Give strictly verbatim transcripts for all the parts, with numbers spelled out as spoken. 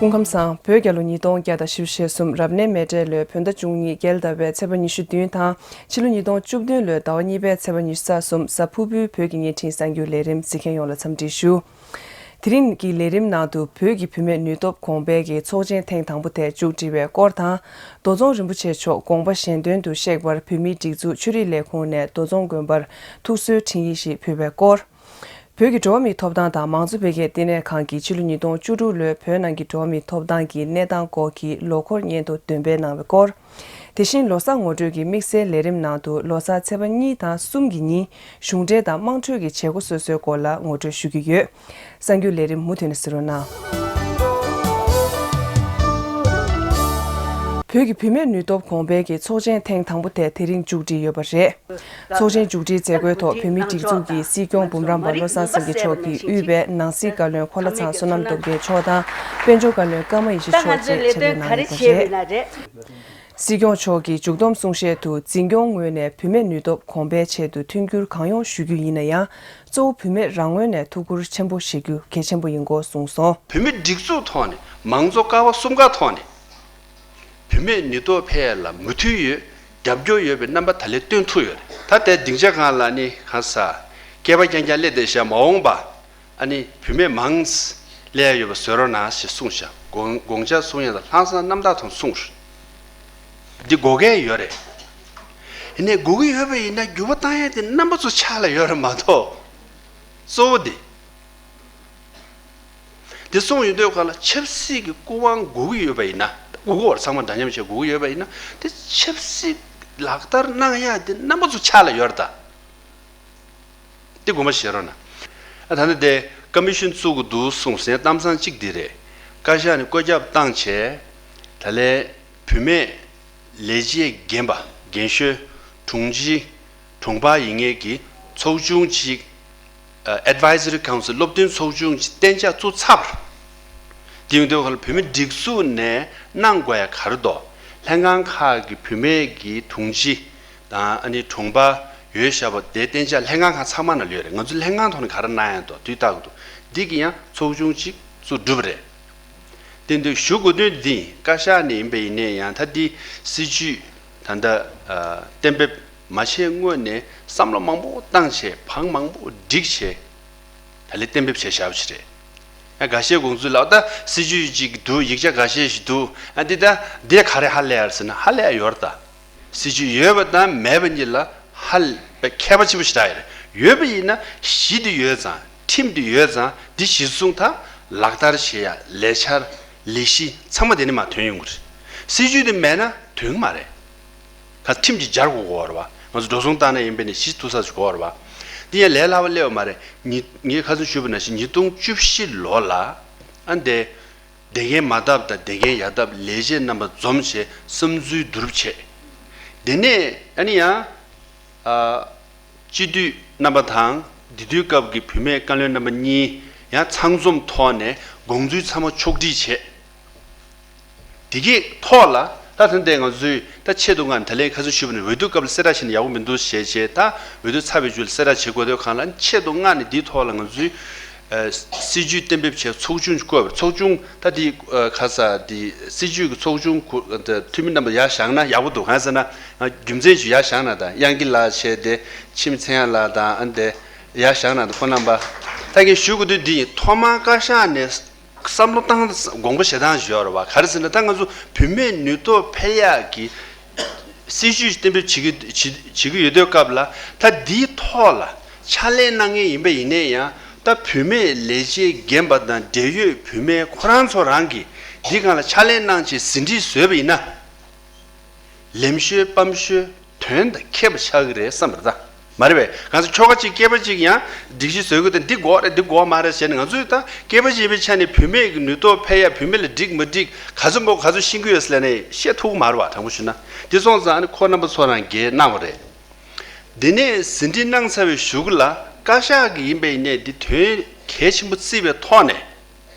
སྐུ་ཁམས་བཟང་། བོད་རྒྱལ་ལོ་ཉིས་སྟོང་བརྒྱ་དང་བཞི་བཅུ་ཞེ་གསུམ། རབ་གནས་མེ་སྤྲེལ་ལོའི་བོད་ཟླ་བཅུ་གཉིས་རྒྱལ་ཟླ་བའི་ཚེས་པ་ཉི་ཤུ་བདུན་དང་ཕྱི་ལོ་ཉིས་སྟོང་བཅུ་བདུན་ལོའི་ཟླ་བ་གཉིས་པའི་ཚེས་པ་ཉི་ཤུ་རྩ་གསུམ། གཟའ་ཕུར་བུའི་བོད་ཀྱི་བརྙན་འཕྲིན་གསར་འགྱུར་ལས་རིམ་གཟིགས་མཁན་ཡོངས་ལ་འཚམས་འདྲི་ཞུ། དེ་རིང་གི་ལས་རིམ་ནང་དུ་བོད་ཀྱི་བུད་མེད་ནུས་སྟོབས་གོང་འཕེལ་གྱི་ཚོགས་ཆེན་ཐེངས་དང་པོ་དེ་མཇུག་སྒྲིལ་བའི་སྐོར་དང་། རྡོ་རྫོང་རིན་པོ་ཆེ་མཆོག་དགོངས་པ་གཞན་དོན་དུ་གཤེགས་པར་བོད་མིའི་སྒྲིག་འཛུགས་ཆོས་རིག་ལས་ཁུངས་ནས་རྡོ་རྫོང་དགོན་པར་ཐུགས་གསོའི་འཕྲིན་ཡིག་ཞིག་ཕུལ་བའི་སྐོར། བོད་ཀྱི་འགྲོ་བ་མིའི་ཐོབ་ཐང་དང་མང་གཙོ་འཕེལ་རྒྱས་ལྟེ་གནས་ཁང་གིས་ཕྱི་ལོ་ཉིས་སྟོང་བཅུ་དྲུག་ལོའི་བོད་ནང་གི་འགྲོ་བ་མིའི་ཐོབ་ཐང་གི་གནས་སྟངས་སྐོར་གྱི་ལོ་འཁོར་སྙན་ཐོ་འདོན་སྤེལ་གནང་བའི་སྐོར། དེ་བཞིན་ལོ་གསར་ངོ་སྤྲོད་ཀྱི་དམིགས་བསལ་ལས་རིམ་ནང་དུ་ལོ་གསར་ཚེས་པ་གཉིས་དང་གསུམ་གྱི་ཉིན་གཞུང་འབྲེལ་དང་དམངས་ཁྲོད་ཀྱི་བྱེད་སྒོ་སོ་སོའི་སྐོར་ལ་ངོ་སྤྲོད་ཞུ་གི་ཡོད། གསར་འགྱུར་ལས་རིམ་མུ་མཐུད་ནས་གཟིགས་རོགས་གནང་། བོད་ཀྱི་བུད་མེད་ནུས་སྟོབས་གོང་འཕེལ་གྱི་ཚོགས་ཆེན་ཐེངས་དང་པོ་དེ་དེ་རིང་མཇུག་སྒྲིལ་ཡོད་པ་རེད། ཚོགས་ཆེན་མཇུག་སྒྲིལ་མཛད་སྒོའི་ཐོག་བོད་མིའི་སྒྲིག་འཛུགས་ཀྱི་སྲིད་སྐྱོང་འབུམ་རམས་པ་བློ་བཟང་སེང་གེ་མཆོག་གིས་དབུས་པའི་ནང་སྲིད་བཀའ་བློན་འཁོར་ལྷ་ཚང་བསོད་ནམས་སྟོབས་རྒྱལ་མཆོག་དང་དཔལ་འབྱོར་བཀའ་བློན་ཀརྨ་ཡེ་ཤེས་མཆོག་བཅས་ཆེད་དུ་གནང་ཡོད་པ་རེད། སྲིད་སྐྱོང་མཆོག་གིས་མཇུག་བསྡོམས་གསུང་བཤད་དུ་འཛིན་སྐྱོང་ངོས་ནས་བུད་མེད་ནུས་སྟོབས་གོང་འཕེལ་ཆེད་དུ་མཐུན་འགྱུར་གང་ཡོང་ཞུ་རྒྱུ་ཡིན་ན་ཡང་གཙོ་བོ་བུད་མེད་རང་ངོས་ནས་ཐུགས་ཁུར་ཆེན་པོ་བཞེས་རྒྱུ་གལ་ཆེན་པོ་ཡིན་སྐོར་གསུངས་སོང་། བུད་མེད་སྒྲིག་འཛུགས་ཐོག་ནས་མང་གཙོ་ཀ་བ་གསུམ་ཀ་ཐོག་ནས་བུད་མེད་ནུས་སྟོབས་འཕེལ་ཡ་ལ་མུ་མཐུད་ཡོད། རྒྱབ་སྐྱོར་ཡོད་པའི་རྣམ་པ་ད་ལས་སྟོན་ཐུབ་ཡོད་རེད། ད་ལྟའི་སྡིངས་ཆ་སྒང་ལ་ནི་གང་ཟག་སྐྱེས་པ་རྐྱང་རྐྱང་སླེབས་བསྡད་ཤག་མ་འོངས་པ་ཨ་ནི་བུད་མེད་མང་སླེབས་ཡ་ཡོད་པ་བཟོ་རོགས་གནང་ཞེས་གསུངས་ཤག་དགོངས་དགོངས་འཆར་གསུང་ཡ་ལ་ལྷག་བསམ་རྣམ་དག་ཐོག་གསུངས་རེད། འདི་དགོས་གལ་ཡོད་རེད། ཡིན་ནའི་དགོས་ཀྱི་ཡོད་པ་ཡིན་ན་འགྱུར་བ་བཏང་ཡ་དེ་རྣམ་པ་ཚོ་ཆ་ལ་ཡོད་རེད་མ་གཏོགས་གཙོ་བོ་དེ། དེ་སོང་ཡོང་དུས་ག་ལ་ཆབ་སྲིད་ཀྱི་སྐུ་དབང་དགོས་ཀྱི་ཡོད་པ་ཡིན་ན། དགོས་ཀྱི་ཡོད་རེད། ཚང་མ་འདྲ་མཉམ་བྱས་དགོས་ཀྱི་ཡོད་པ་ཡིན་ན་དེ་ཆབ་སྲིད་ལག་བསྟར་གནང་ཡ་དེ་རྣམ་པ་ཚོ་ཆ་ལ་ཡོད་རེད་ད། དེ་དགོངས་པ་བཞེས་རོགས་གནང་། ཨ་ད་ནི་དེ་ཀ་མི་ཤོན་བཙུགས་དགོས་འདུག་གསུངས་ཟིན་གཏམ་བཟང་གཅིག་འདི་རེད། བཀའ་ཤག་ནས་བཀོད་ཁྱབ་བཏང་བྱས། ད་ལས་བུད་མེད་ལས་བྱེད་རྒན་པ་རྒན་ཤོས་དྲུང་ཆེ་དྲུང་འཕར་ཡིན་མཁན་གྱི་ཚོགས་ཆུང་གཅིག Advisory Council སློབ་སྟོན་ཚོགས་ཆུང་གི་གཏན་འཇགས་བཙུགས་ཚར་བ་རེད། དེ་ཡིན་དུས་ཁ་ལ་བུད་མེད་སྒྲིག་འཛུགས་ནས་གནང་དགོས་ཡ་ག་རེ་འདུག་ལྷན་ཁང་ཁག་གི་བུད་མེད་ཀྱི་དྲུང་ཆེ་དང་ཨ་ནི་དྲུང་འཕར་ཡོད་བཞག་པ་དེ་གཏན་འཇགས་ལྷན་ཁང་ཁག་ཚང་མ་ནང་ལ་ཡོད་རེད། ང་ཚོ་ལྷན་ཁང་ཐོག་ནས་ག་རེ་གནང་ཡ་འདུག་དུས་རྟག་ཏུ་འདི་གི་ཡང་ཚོགས་ཆུང་གཅིག་བཙུགས་གྲུབ་པ་རེད། དེ་འདི་ཞུ་དགོས་དོན་འདི་བཀའ་ཤག་ནས་ཡིན་པ་ཡིན་ནའི་ཡང་ད་འདི་སྲིད་བྱུས་ད་ལྟ་གཏན་འབེབས་མ་བྱས་སྔོན་ནས་བསམ་བློ་མང་པོ་བཏང་བྱས་བང་མང་པོ་བསྒྲིགས་བྱས་ད་ལས་གཏན་འབེབས་བྱས་བཞག་པ་ཞིག་རེད། ཡང་འགའ་ཤས་དགོངས་ཚུལ་ལ་ད་སྲིད་བྱུས་ཅིག་འདུག་ཡིག་ཆ་འགའ་ཤས་ཤིག་འདུག་ཨ་འདི་ད་འདི་ག་རེ་ཧ་ལས་ཡ་རེད་ཟེར་ན་ཧ་ལས་ཡ་ཡོད་རེད་ད། སྲིད་བྱུས་ཡོད་པ་དང་མེད་པ་གཉིས་ལ་ཧ་ལས་པའི་ཁྱད་པར་ཆེན་པོ་ཞིག་རག་ཡོད་རེད། ཡོད་པ་ཡིན་ན་གཞི་དེ་ཡོད་ཙང་ཁྲིམས་དེ་ཡོད་ཙང་དེ་གཞིར་བཟུང་ད་ལག་བསྟར་བྱེད་ཡ་ལས་འཆར་ལས་གཞི་ཚང་མ་དེ་ནས་མར་ཐོན་ཡོང་གི་རེད། སྲིད་བྱུས་དེ་མེད་ན་ཐོན་གི་མ་རེད། ག་ཁྲིམས་ཀྱིས་སྦྱར་དགོས་ཀྱི་ཡོད་རེད་བ། ང་ཚོ་འགྲོ་སོང་བཏང་ན་ཡིན་པས་ནས་གཞི་ཐུག་ས་ཞིག་དགོས་རེད་བ། དེ་ཡང་ལས་སླ་བ་སླེབས་པ་མ་རེད། ཉི་ངས་ཁ་སང་ཞུས་པ་ནང་བཞིན་ཉིས་སྟོང་བཅུ་བཞི་ལོ་ལ་ཨ་འདས། བདེ་རྒན་མ་དག་དང་བདེ་རྒན་ཡ་དག་ལས་བྱེད་རྣམ་པ་འཛོམས་བྱས་བསམ་ཚུལ་བསྡུ་རུབ་བྱས། དེ་ནས་ཨ་ནི་ཡང་ཨ་སྤྱི་འཐུས་རྣམ་པ་དང་དེ་དུས་སྐབས་ཀྱི་བུད་མེད་བཀའ་བློན་རྣམ་པ་གཉིས་ཡང་ཚང་འཛོམས་ཐོག་ནས་དགོངས་ཚུལ་ཚང་མ་ཕྱོགས་སྒྲིག་བྱས། དེ་གའི་ཐོག་ལ་ད་ད་ལྟ་ང་ཚོས་ད་ཆེད་དུ་མངགས་ནས་ད་ལན་ཁ་སང་ཞུས་པ་ནི་འོས་བསྡུ་སྐབས་ལ་གསལ་བསྒྲགས་བྱས་ན་ཡག་པོ་མི་འདུག་ཞེས་བྱས། ད་འོས་བསྡུ་ཚར་བའི་རྗེས་ལ་གསལ་བསྒྲགས་བྱེད་དགོས་དུས་སྒང་ལ་ཆེད་དུ་མངགས་ནས་འདིའི་ཐོག་ལ་ང་ཚོས་ཨ་སྲིད་བྱུས་གཏན་འབེབས་བྱས་ཚོགས་ཆུང་བསྐོས་པ་རེད། ཚོགས་ཆུང་ད་འདི་ཨ་ག་ས་འདི་སྲིད་བྱུས་ཀྱི་ཚོགས་ཆུང་གོ་འཐུས་མི་རྣམ་པ་ཡར་བཞེངས་ན་ཡག་པོ་འདུག་གང་ཟེར་ན་རྒྱུ་མཚན་ཞིག་ཡར་བཞེངས་ན་ད་དབྱངས་སྐྱིད་ལགས་བྱས་ཏེ་འཆི་མེད་ཚེ་དབྱངས་ལགས་དང་ཨ་འདི་ཡར་བཞེངས་ན་ད་ཁོང་རྣམ་པ་ད་ངས་ཞུ་དགོས་དུས་འདི་ཡིན། ཐོག་མར་བཀའ་ཤག་ནས་བསམ་བློ་བཏང་དགོངས་པ་བཞེས་སྟངས་ཞིག་ཡོད་རེད་བ། ག་རེ་ཟེར་ན་ད་ང་ཚོ་བུད་མེད་ནུས་སྟོབས་འཕེལ་ཡག་གི་སྲིད་བྱུས་གཏན་འབེབས་བྱེད་ཀྱི་བྱེད་བྱེད་ཀྱི་ཡོད་དུས་སྐབས་ལ་ད་འདིའི་ཐོག་ལ་ཕྱག་ལས་གནང་མཁན་ཡིན་པ་ཡིན་ནའི་ཡང་ད་བུད་མེད་ལས་བྱེད་རྒན་པ་དང་འབྲེལ་ཡོད་བུད་མེད་ཁོ་རང་ཚོ་རང་གིས་འདི་སྒང་ལ་ཕྱག་ལས་གནང་བྱས་ཟིན་བྲིས་བཟོས་པ་ཡིན་ན། ལེགས་ཤོས་སྤམ་ཤོས་དོན་དང་ཁྱད་པར་ཆགས་ཀྱི་རེད་བསམ་པ་རེད་ད། མ་རེད་པས། ང་ཚོ་ཁྱོ་ག་གཅིག་སྐྱེས་པ་གཅིག་ཡང་སྒྲིག་གཞི་བཟོ་དགོས་དང་འདི་དགོས་རེད་འདི་དགོས་མ་རེད་ཟེར་ནས་ང་ཚོས་ད་སྐྱེས་པ་གཅིག་ཡིན་པའི་ཆ་ནས་བུད་མེད་ཀྱི་ནུས་སྟོབས་འཕེལ་ཡ་བུད་མེད་ལ་འགྲིག་མ་འགྲིག་ག་ཚོད་མོ་ག་ཚོད་ཤེས་ཀྱི་ཡོད་ཟེར་ནས་བཤད་ཐུབ་ཀྱི་མ་རེད་བ། དྲང་པོ་ཞུས་ན། འདི་སོང་ཙང་ཨ་ནི་ཁོ་རྣམ་པ་ཚོ་རང་འགན་གནང་བ་རེད། འདི་ནས་ཟིན་བྲིས་གནང་ཚར་བའི་གཞུག་ལ་བཀའ་ཤག་གི་ཡིན་པའི་ནས་འདི་དོན་གལ་ཆེན་པོ་བརྩིས་པའི་ཐོག་ནས་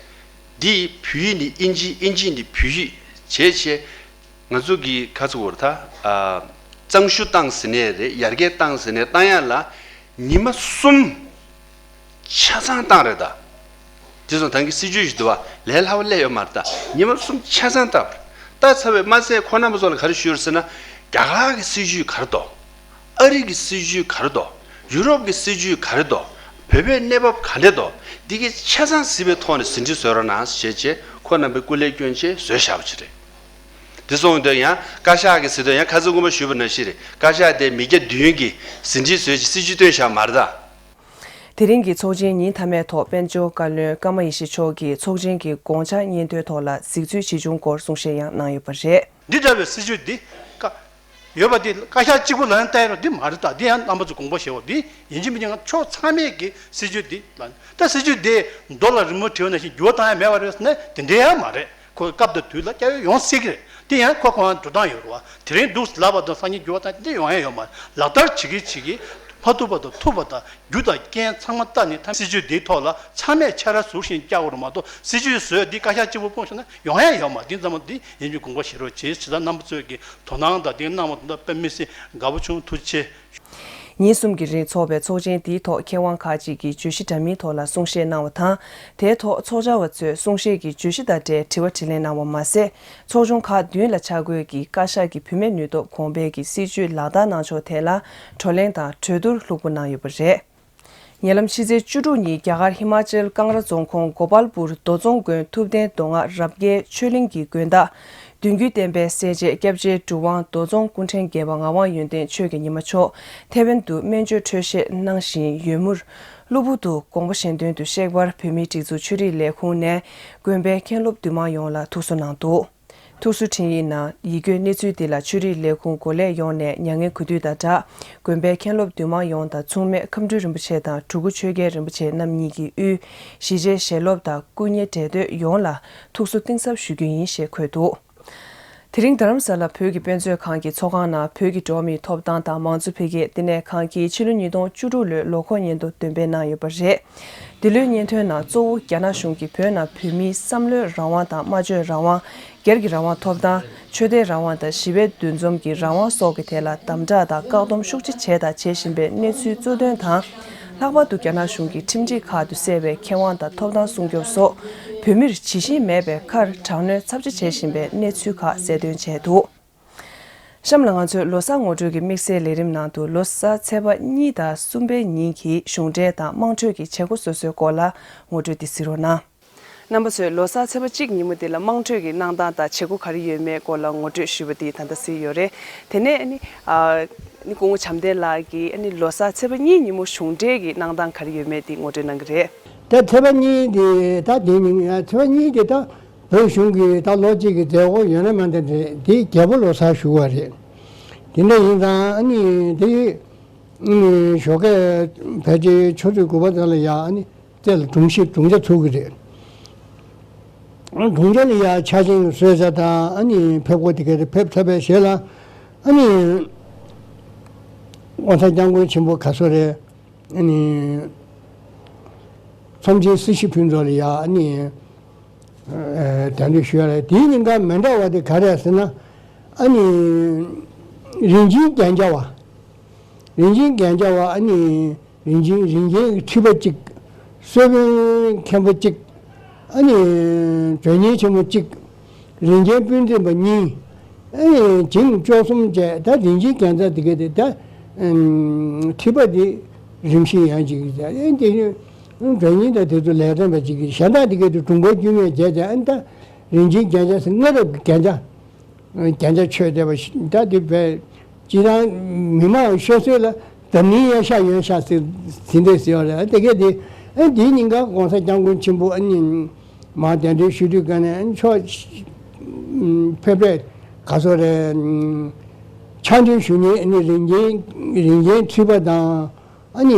འདི་བོད་ཡིག་ནས་ཨིན་ཇི་ཨིན་ཇི་ནས་བོད་ཡིག་བྱས་བྱས། ང་ཚོ་གི་ཁ་ཚུགས་བར་ད་ཨ་གཙང་ཞུ་བཏང་ཟིན་ནས་རེད། ཡར་རྒྱས་བཏང་ཟིན་ནས་བཏང་ཡ་ལ་ཉི་མ་གསུམ་ཆ་ཚང་བཏང་རེད་ད། དེ་སོང་ད་གིན་སྲིད་ཇུས་ཞིག་འདུག་བ། ལས་སླ་བོ་སླེབས་ཡོད་མ་རེད་ད། ཉི་མ་གསུམ་ཆ་ཚང་བལྟས། བལྟས་ཚར་བའི་མ་ཚད་ཁོང་རྣམ་པ་ཚོ་ལ་ག་རེ་ཞུས་རེད་ཟེར་ན། རྒྱ་གར་གྱི་སྲིད་ཇུས་ག་རེ་འདུག་ཨ་རི་གི་སྲིད་ཇུས་ག་རེ་འདུག་ཡུ་རོབ་ཀྱི་སྲིད་ཇུས་ག་རེ་འདུག་བོད་པའི་གནས་བབ་ག་འདྲ་འདུག་འདི་གའི་ཆ་ཚང་གཟིགས་པའི་ཐོག་ནས་ཟིན་བྲིས་བཟོ་རོགས་གནང་ཞེས་བྱས། ཁོང་རྣམ་པས་སྐུ་ལས་བསྐྱོན་བྱས་བཟོས་བཞག་པ་ཅིག་རེད། དེ་སོང་དུས་ཡང་བཀའ་ཤག་གིས་ཟེར་དུས་ཡང་ཁ་སང་སྔོན་མ་ཞུས་པ་ནང་བཞིན་རེད། བཀའ་ཤག་དེ་མི་བརྒྱ་བདུན་གྱིས་ཟིན་བྲིས་བཟོས་བྱས་སྲིད་ཇུས་བཏོན་བཞག་མ་རེད་ད། དེ་རིང་གི་ཚོགས་ཆེན་ཉིན་མཐའ་མའི་ཐོག་དཔལ་འབྱོར་བཀའ་བློན་ཀརྨ་ཡེ་ཤེས་མཆོག་གིས་ཚོགས་ཆེན་གྱི་དགོངས་འཆར་སྙན་ཐོའི་ཐོག་ལ་གཟིགས་ཚུལ་ཇི་བྱུང་སྐོར་གསུང་བཤད་ཡང་གནང་ཡོད་པ་རེད། འདི་འདྲ་བའི་སྲིད་ཇུས་འདི་ཀ་ཡོད་པ་འདི་བཀའ་ཤག་གཅིག་པུ་ལ་ཡང་བལྟས་རོགས་འདི་མ་རེད་ད། འདི་ཡང་རྣམ་པ་ཚོ་དགོངས་པ་བཞེས་འོ། འདི་ཡིན་གཅིག་མིན་གཅིག་ང་ཕྱོགས་ཚང་མས་ཀྱི་སྲིད་ཇུས་འདི་ལ་ད་སྲིད་ཇུས་འདི་རྡོ་ལ་རི་མོ་བྲིས་པ་ནང་བཞིན་འགྱུར་བ་བཏང་ཡ་མེད་པ་རེད་ཟེར་ན་དེ་འདྲ་ཡང་མ་རེད། ཁོ་སྐབས་དང་དུས་ལ་བསྐྱར་ཡོང་སྲིད་ཀྱི་རེད། དེ་ཡང་ཁོ་ཁོ་རང་འགྲོ་སྟངས་ཡོད་རེད་བ། དེ་རིང་འདུག་ལབ་པ་དང་སང་ཉིན་འགྱུར་བ་བཏང་དེ་ཡོང་ཡ་ཡོད་མ་རེད། ལག་བསྟར་བྱེད་ཀྱི་བྱེད་ཀྱི་མ་ཐུབ་པ་དང་ཐུབ་པ་དང་རྒྱུ་དང་རྐྱེན་ཚང་མ་བལྟས་ནས་ད་སྲིད་ཇུས་འདིའི་ཐོག་ལ་ཚང་མས་ཕྱག་ར་ཟུར་བཞིན་བཀྱག་དགོས་རེད་མ་གཏོགས། སྲིད་ཇུས་བཟོས་འདི་བཀའ་ཤག་གཅིག་པུ་སྤུངས་བཞག་ན་ཡོང་ཡ་ཡོད་མ་རེད། འདི་ཙམ་འདི་ཡིན་གྱི་དགོངས་པ་བཞེས་རོགས་བྱེད། ཇི་ལྟར་རྣམ་པ་ཚོས་ཀྱི་དོ་སྣང་དང་དེ་གནང་བ་དང་དཔེ་མི་སྲིད་དགའ་པོ་བྱུང་། ཐུགས་རྗེ་ཆེ། ཉིན་གསུམ་གྱི་རིང་འཚོགས་པའི་ཚོགས་ཆེན་དེའི་ཐོག་མཁས་དབང་ཁག་ཅིག་གིས་བརྗོད་གཞི་འདྲ་མིན་ཐོག་ལ་གསུང་བཤད་གནང་བ་དང་། དེའི་ཐོག་ཚོགས་བཅར་བ་ཚོས་གསུང་བཤད་ཀྱི་བརྗོད་གཞི་དང་འབྲེལ་དྲི་བ་དྲིས་ལན་གནང་བ་མ་ཟད། ཚོགས་ཆུང་ཁག་བདུན་ལ་ཆ་བགོས་ཀྱིས་བཀའ་ཤག་གི་བུད་མེད་ནུས་སྟོབས་གོང་འཕེལ་གྱི་སྲིད་ཇུས་ལག་བསྟར་གནང་ཕྱོགས་ཐད་ལ་བགྲོ་གླེང་དང་གྲོས་བསྡུར་ལྷུག་པོ་གནང་ཡོད་པ་རེད། ཉེ་ལམ་ཕྱི་ཚེས་བཅུ་དྲུག་ཉིན་རྒྱ་གར་ཧི་མ་ཅལ་ཀང་ར་རྫོང་ཁོངས་གོ་པལ་པུར་རྡོ་རྫོང་དགོན་ཐུབ་བསྟན་མདོ་སྔགས་རབ་རྒྱས་ཆོས་གླིང་གི་དགོན་བདག་བདུད་འགོས་བསྟན་པའི་སྲས་བཅས་སྐྱབས་རྗེ་གྲུབ་དབང་རྡོ་རྫོང་སྐུ་ཕྲེང་བརྒྱད་པ་ངག་དབང་ཡོན་ཏན་ཆོས་ཀྱི་ཉི་མ་མཆོག་ཐེ་ཝན་དུ་སྨན་བཅོས་འཕྲོད་བཞེས་གནང་བཞིན་ཡོད་མུར། གློ་བུར་དུ་དགོངས་པ་གཞན་དོན་དུ་གཤེགས་པར་བོད་མིའི་སྒྲིག་འཛུགས་ཆོས་རིག་ལས་ཁུངས་ནས་དགོན་པའི་མཁན་སློབ་འདུས་མང་ཡོངས་ལ་ཐུགས་གསོ་གནང་འདུག་ཐུགས་གསོ་འཕྲིན་ཡིག་ནང་ཡིད་སྐྱོའི་གནས་ཚུལ་འདི་ལ་ཆོས་རིག་ལས་ཁུངས་འགོ་ལས་ཡོངས་ནས་མྱ་ངན་གུས་འདུད་དང་སྦྲགས། དགོན་པའི་མཁན་སློབ་འདུས་མང་ཡོངས་དང་མཚུངས་མེད་ཁམས་སྤྲུལ་རིན་པོ་ཆེ་དང་གྲུ་གུ་ཆོས་རྒྱལ་རིན་པོ་ཆེ་རྣམ་གཉིས་ཀྱི་དབུས་གཞིས་བྱེས་ཞལ་སློབ་དང་སྐུ་ཉེ་འབྲེལ་མཐུད་ཡོངས་ལ་ཐུགས་གསོ་གཏིང་ཟབ་ཞུ་རྒྱུ་ཡིན་ཞེས་འཁོད་འདུག་དེ་རིང་རྡ་རམ་ས་ལ་བོད་ཀྱི་དཔེ་མཛོད་ཁང་གི་ཚོགས་ཁང་ནང་བོད་ཀྱི་འགྲོ་བ་མིའི་ཐོབ་ཐང་དང་མང་གཙོ་འཕེལ་རྒྱས་བསྟི་གནས་ཁང་གིས་ཕྱི་ལོ་ཉིས་སྟོང་བཅུ་དྲུག་ལོའི་ལོ་འཁོར་སྙན་ཐོ་འདོན་སྤེལ་གནང་ཡོད་པ་རེད། འདི་ལོའི་སྙན་ཐོའི་ནང་གཙོ་བོ་རྒྱ་ནག་གཞུང་གིས་བོད་ནང་བོད་མིའི་བསམ་བློའི་རང་དབང་དང་སྨྲ་བརྗོད་རང་དབང་། སྒེར་གྱི་རང་དབང་ཐོབ་ཐང་། ཆོས་དད་རང་དབང་དང་ཞི་བའི་འདུ་འཛོམས་ཀྱི་རང་དབང་སོགས་ཀྱི་ཐད་ལ་དམ་དྲག་དང་བཀག་སྡོམ་ཤུགས་ཆེ་བྱས་དང་བྱེད་བཞིན་པའི་གནས་ཚུལ་གཙོ་དོན་དང་། ལྷག་པར་དུ་རྒྱ་ནག་གཞུང་གིས་ཁྲིམས་སྒྲིག་ཁག་ཏུ་གསལ་བའི་ཁེ་དབང་དང་ཐོབ་ཐང་སྲུང་སྐྱོབ་སོགས་བོད་མིར་ཇི་བཞིན་མེད་པའི་ཁར་དྲག་གནོན་ཚབས་ཆེ་བྱེད་བཞིན་པའི་གནས་ཚུལ་ཁག་གསལ་སྟོན་བྱས་འདུག་གཤམ་ལ་ང་ཚོས་ལོ་གསར་ངོ་སྤྲོད་ཀྱི་དམིགས་བསལ་ལས་རིམ་ནང་དུ་ལོ་གསར་ཚེས་པ་གཉིས་དང་གསུམ་པའི་ཉིན་གྱི་གཞུང་འབྲེལ་དང་དམངས་ཁྲོད་ཀྱི་བྱེད་སྒོ་སོ་སོའི་སྐོར་ལ་ངོ་སྤྲོད་འདི་གཟིགས་རོགས་གནང་། རྣམ་པ་ཚོས་ལོ་གསར་ཚེས་པ་གཅིག་ཉིན་མོ་འདི་ལ་དམངས་ཁྲོད་ཀྱི་གནང་སྟངས་དང་བྱེད་སྒོ་ག་རེ་ཡོད་མེད་སྐོར་ལ་ངོ་སྤྲོད་ཞུས་པ་འདི་ད་ལྟ་གཟིགས་ཡོད་རེད། དེ་ནས་ཨ་ནི་ཨ་ནི་སྐུ་ངོ་བྱམས་ལྡན་ལགས་ཀྱིས་ཨ་ནི་ལོ་གསར་ཚེས་པ་གཉིས་ཉིན་མོ་གཞུང་འབྲེལ་གྱི་གནང་སྟངས་ག་རེ་ཡོད་མེད་འདི་ངོ་སྤྲོད་གནང་གི་རེད། ད་ཚེས་པ་གཉིས་འདི་ད་འདི་ཉིན་ཚེས་པ་གཉིས་འདི་ད་བོད་གཞུང་གི་ད་ལོ་གཅིག་གི་མཛད་སྒོ་ཡོད་ན་མེད་ན་དེ་འདི་རྒྱལ་པོ་ལོ་གསར་ཞུ་བ་རེད། དེ་འདྲ་ཡིན་ཙང་ཨ་ནི་དེ་ཨ་ནི་ཞོགས་ཀས་ཕལ་ཆེར་ཆུ་ཚོད་དགུ་པ་ཙམ་ལ་ཡ་ཨ་ནི་རྩེ་ལ་སྒྲུང་ཞིག་སྒྲུང་ཆ་ཚུགས་ཀྱི་རེད། སྒྲུང་ཆ་ལ་ཡ་ཆ་ཤས་གསོལ་ཇ་དང་ཨ་ནི་ཕེབས་སྒོ་དེ་ག་དེ་ཕེབས་ཐུབ་པའི་ཞལ་ལ་ཨ་ནི་༸གོང་ས་༸སྐྱབས་མགོན་ཆེན་པོ་ག་སོ་རེད། ཨ་ནི་ཚོམས་ཆེན་སྲི་ཞུ་ཕུན་ཚོགས་ལ་ཡ་ཨ་ནི་གདན་འདྲེན་ཞུ་ཡ་རེད། དེའི་ཉིན་ཀ་མི་འདྲ་བ་དེ་ག་རེ་རེད་ཟེར་ན་ཨ་ནི་རིན་ཆེན་རྒྱན་བྱ་བ། རིན་ཆེན་རྒྱན་བྱ་བ་ཨ་ནི་རིན་ཆེན་རིན་ཆེན་གྱི་ཁྲི་པ་གཅིག་གསོལ་དཔོན་མཁན་པོ་གཅིག་ཨ་ནི་མགྲོན་གཉེར་ཆེན་མོ་གཅིག་རིན་ཆེན་དཔོན་འཛིན་པ་གཉིས། ཨ་ནི་བྱིངས་བཅུ་གསུམ་བཅས་ད་རིན་ཆེན་རྒྱན་རྩ་དེ་ག་དེ་ད་ཁྲི་པ་དེ་རིམ་བཞིན་ཡང་གཅིག་ཨ་ནི་དེ་མགྲོན་གཉེར་དང་དེ་ཚོ་ལས་དོན་པ་གཅིག་གི་གཞན་དག་དེ་ག་དེ་དྲུང་འཁོར་དཀྱུས་མས་བྱས་ཏེ་ཨ་ནི་ད་རིན་ཆེན་རྒྱན་ཆ་ཟེར་སྔ་རབས་ཀྱི་རྒྱན་ཆ། རྒྱན་ཆ་མཆོད་བསྡད་པ་ཞིག་ད་དེ་བས་སྤྱིར་བཏང་མི་མང་ཤོད་སྲོལ་ལ་འཛམ་གླིང་ཡང་ཤ་ཡོན་ཤ་ཟེར་ཟིན་བསྡད་ཟེར་བ་རེད། དེ་གས་དེ་ཨ་དེའི་ཉིན་ཀ་༸གོང་ས་༸སྐྱབས་མགོན་ཆེན་པོ་ཨ་ནི་མར་གདན་འདྲེན་ཞུ་དུས་ག་ནས་ཨ་ནི་མཆོག་ཕེབས་རེས་ག་ཚོད་རེད། ཕྱག་འདྲེན་ཞུ་མཁན་ཨ་ནི་རིན་ཆེན་རིན་ཆེན་ཁྲི་པ་དང་། ཨ་ནི།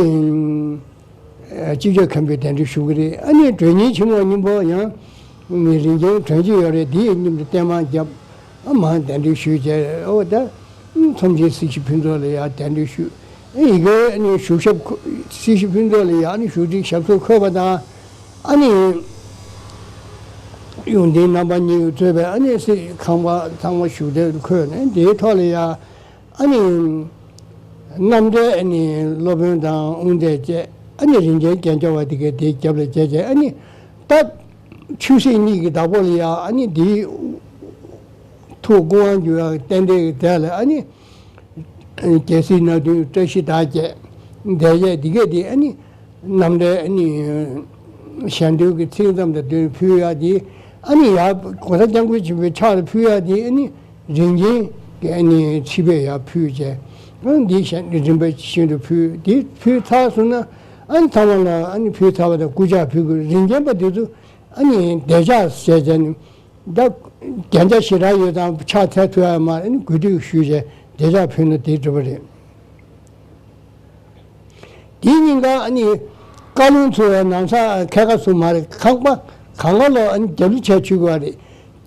ཨ་སྤྱི་ཁྱབ་མཁན་པོས་གདན་འདྲེན་ཞུ་གི་རེད། ཨ་ནི་མགྲོན་གཉེར་ཆེན་མོ་གཉིས་པོ་ཡང་། མི་རིན་ཆེན་དོན་གཅིག་ཡོད་རེད། དེ་ཡི་མཉམ་དུ་བརྟན་མ་བརྒྱབ། ཨ་མར་གདན་འདྲེན་ཞུས་བྱས་ཨོ་ད། ཚོམས་ཆེན་སྲི་ཞུ་ཕུན་ཚོགས་ལ་ཡང་གདན་འདྲེན་ཞུས། ཨ་ཡི་གེ་ཨ་ནི་བཞུགས་ཞབས་འཁོད་སྲི་ཞུ་ཕུན་ཚོགས་ལ་ཡང་ཨ་ནི་བཞུགས་ཁྲིའི་ཞབས་སོར་འཁོད་པ་དང་། ཨ་ནི། ཡོན་ཏན་རྣམ་པ་གཉིས་ཀྱིས་གཙོས་པའི་ཨ་ནི་སྲིད་ཁང་པ་ཚང་མ་བཞུགས་གྲལ་དུ་འཁོད་ནས་དེའི་ཐོག་ལ་ཡང་། ཨ་ནི། རྣམ་གྲྭའི་ཨ་ནི་སློབ་དཔོན་དང་དབུ་མཛད་བཅས་ཨ་ནི་རིན་ཆེན་རྒྱན་ཆ་བ་དེ་གའི་དེའི་རྒྱབ་ལ་བྱས་བྱས་ཨ་ནི་ ད་ཆོས་སྲིད་གཉིས་ཀྱི་བདག་པོ་ལ་ཡ་ཨ་ནི་འདིའི་ཐུགས་སྐུ་དབང་བསྒྱུར་ཡག་གི་རྟེན་འབྲེལ་གྱི་དེ་ལ་ཨ་ནི། རྒྱལ་སྲིད་སྣ་བདུན་བཀྲ་ཤིས་དར་རྒྱས་འདས་རྒྱས་འདི་གས་དེ་ཨ་ནི་རྣམ་འགྲེལ་ཨ་ནི་ཞལ་འདོན་གྱི་ཚིག་མཚམས་དང་བསྟུན་ཕུལ་ཡག་དེ་ཨ་ནི་ཡར་༸གོང་ས་༸སྐྱབས་མགོན་ཆེན་པོའི་ཕྱག་ལ་ཕུལ་ཡག་དེ་ཨ་ནི་རིན་ཆེན་གྱི་ཨ་ནི་ཆིབས་པས་ཡར་ཕུལ་བྱས། ཨ་ནི་འདི་ཞལ་རིམ་པ་བཞིན་དུ་ཕུལ། དེ་ཕུལ་ཚར་སོང་ན་ཨ་ནི་ཚང་མ་ལ་ཨ་ནི་ཕུལ་ཚར་བ་དང་སྐུ་ཕྱག་ཕུལ་དགོས། རིན་ཆེན་པ་དེ་ཚོ་ཨ་ནི་བདེ་འཇགས་བྱས་བྱས་ནས། ད་རྒྱན་ཆ་ཞེ་དྲག་ཡོད་ཙང་ཕྱག་འཚལ་ཐུབ་ཡ་མ་རེད། གུས་འདུད་ཞུས་བྱས་བདེ་འཇགས་ཕུལ་ན་དེ་འགྲིག་པ་རེད། དེའི་སྙིང་ག་ཨ་ནི་བཀའ་བློན་ཚོ་ཡང་ནང་ས་ཁལ་ཁ་སུ་མ་རེད། ཁང་པ་གང་ག་ལོ་ཨ་ནི་རྒྱབ་ལོ་ཆས་བྱུག་གི་བ་རེད།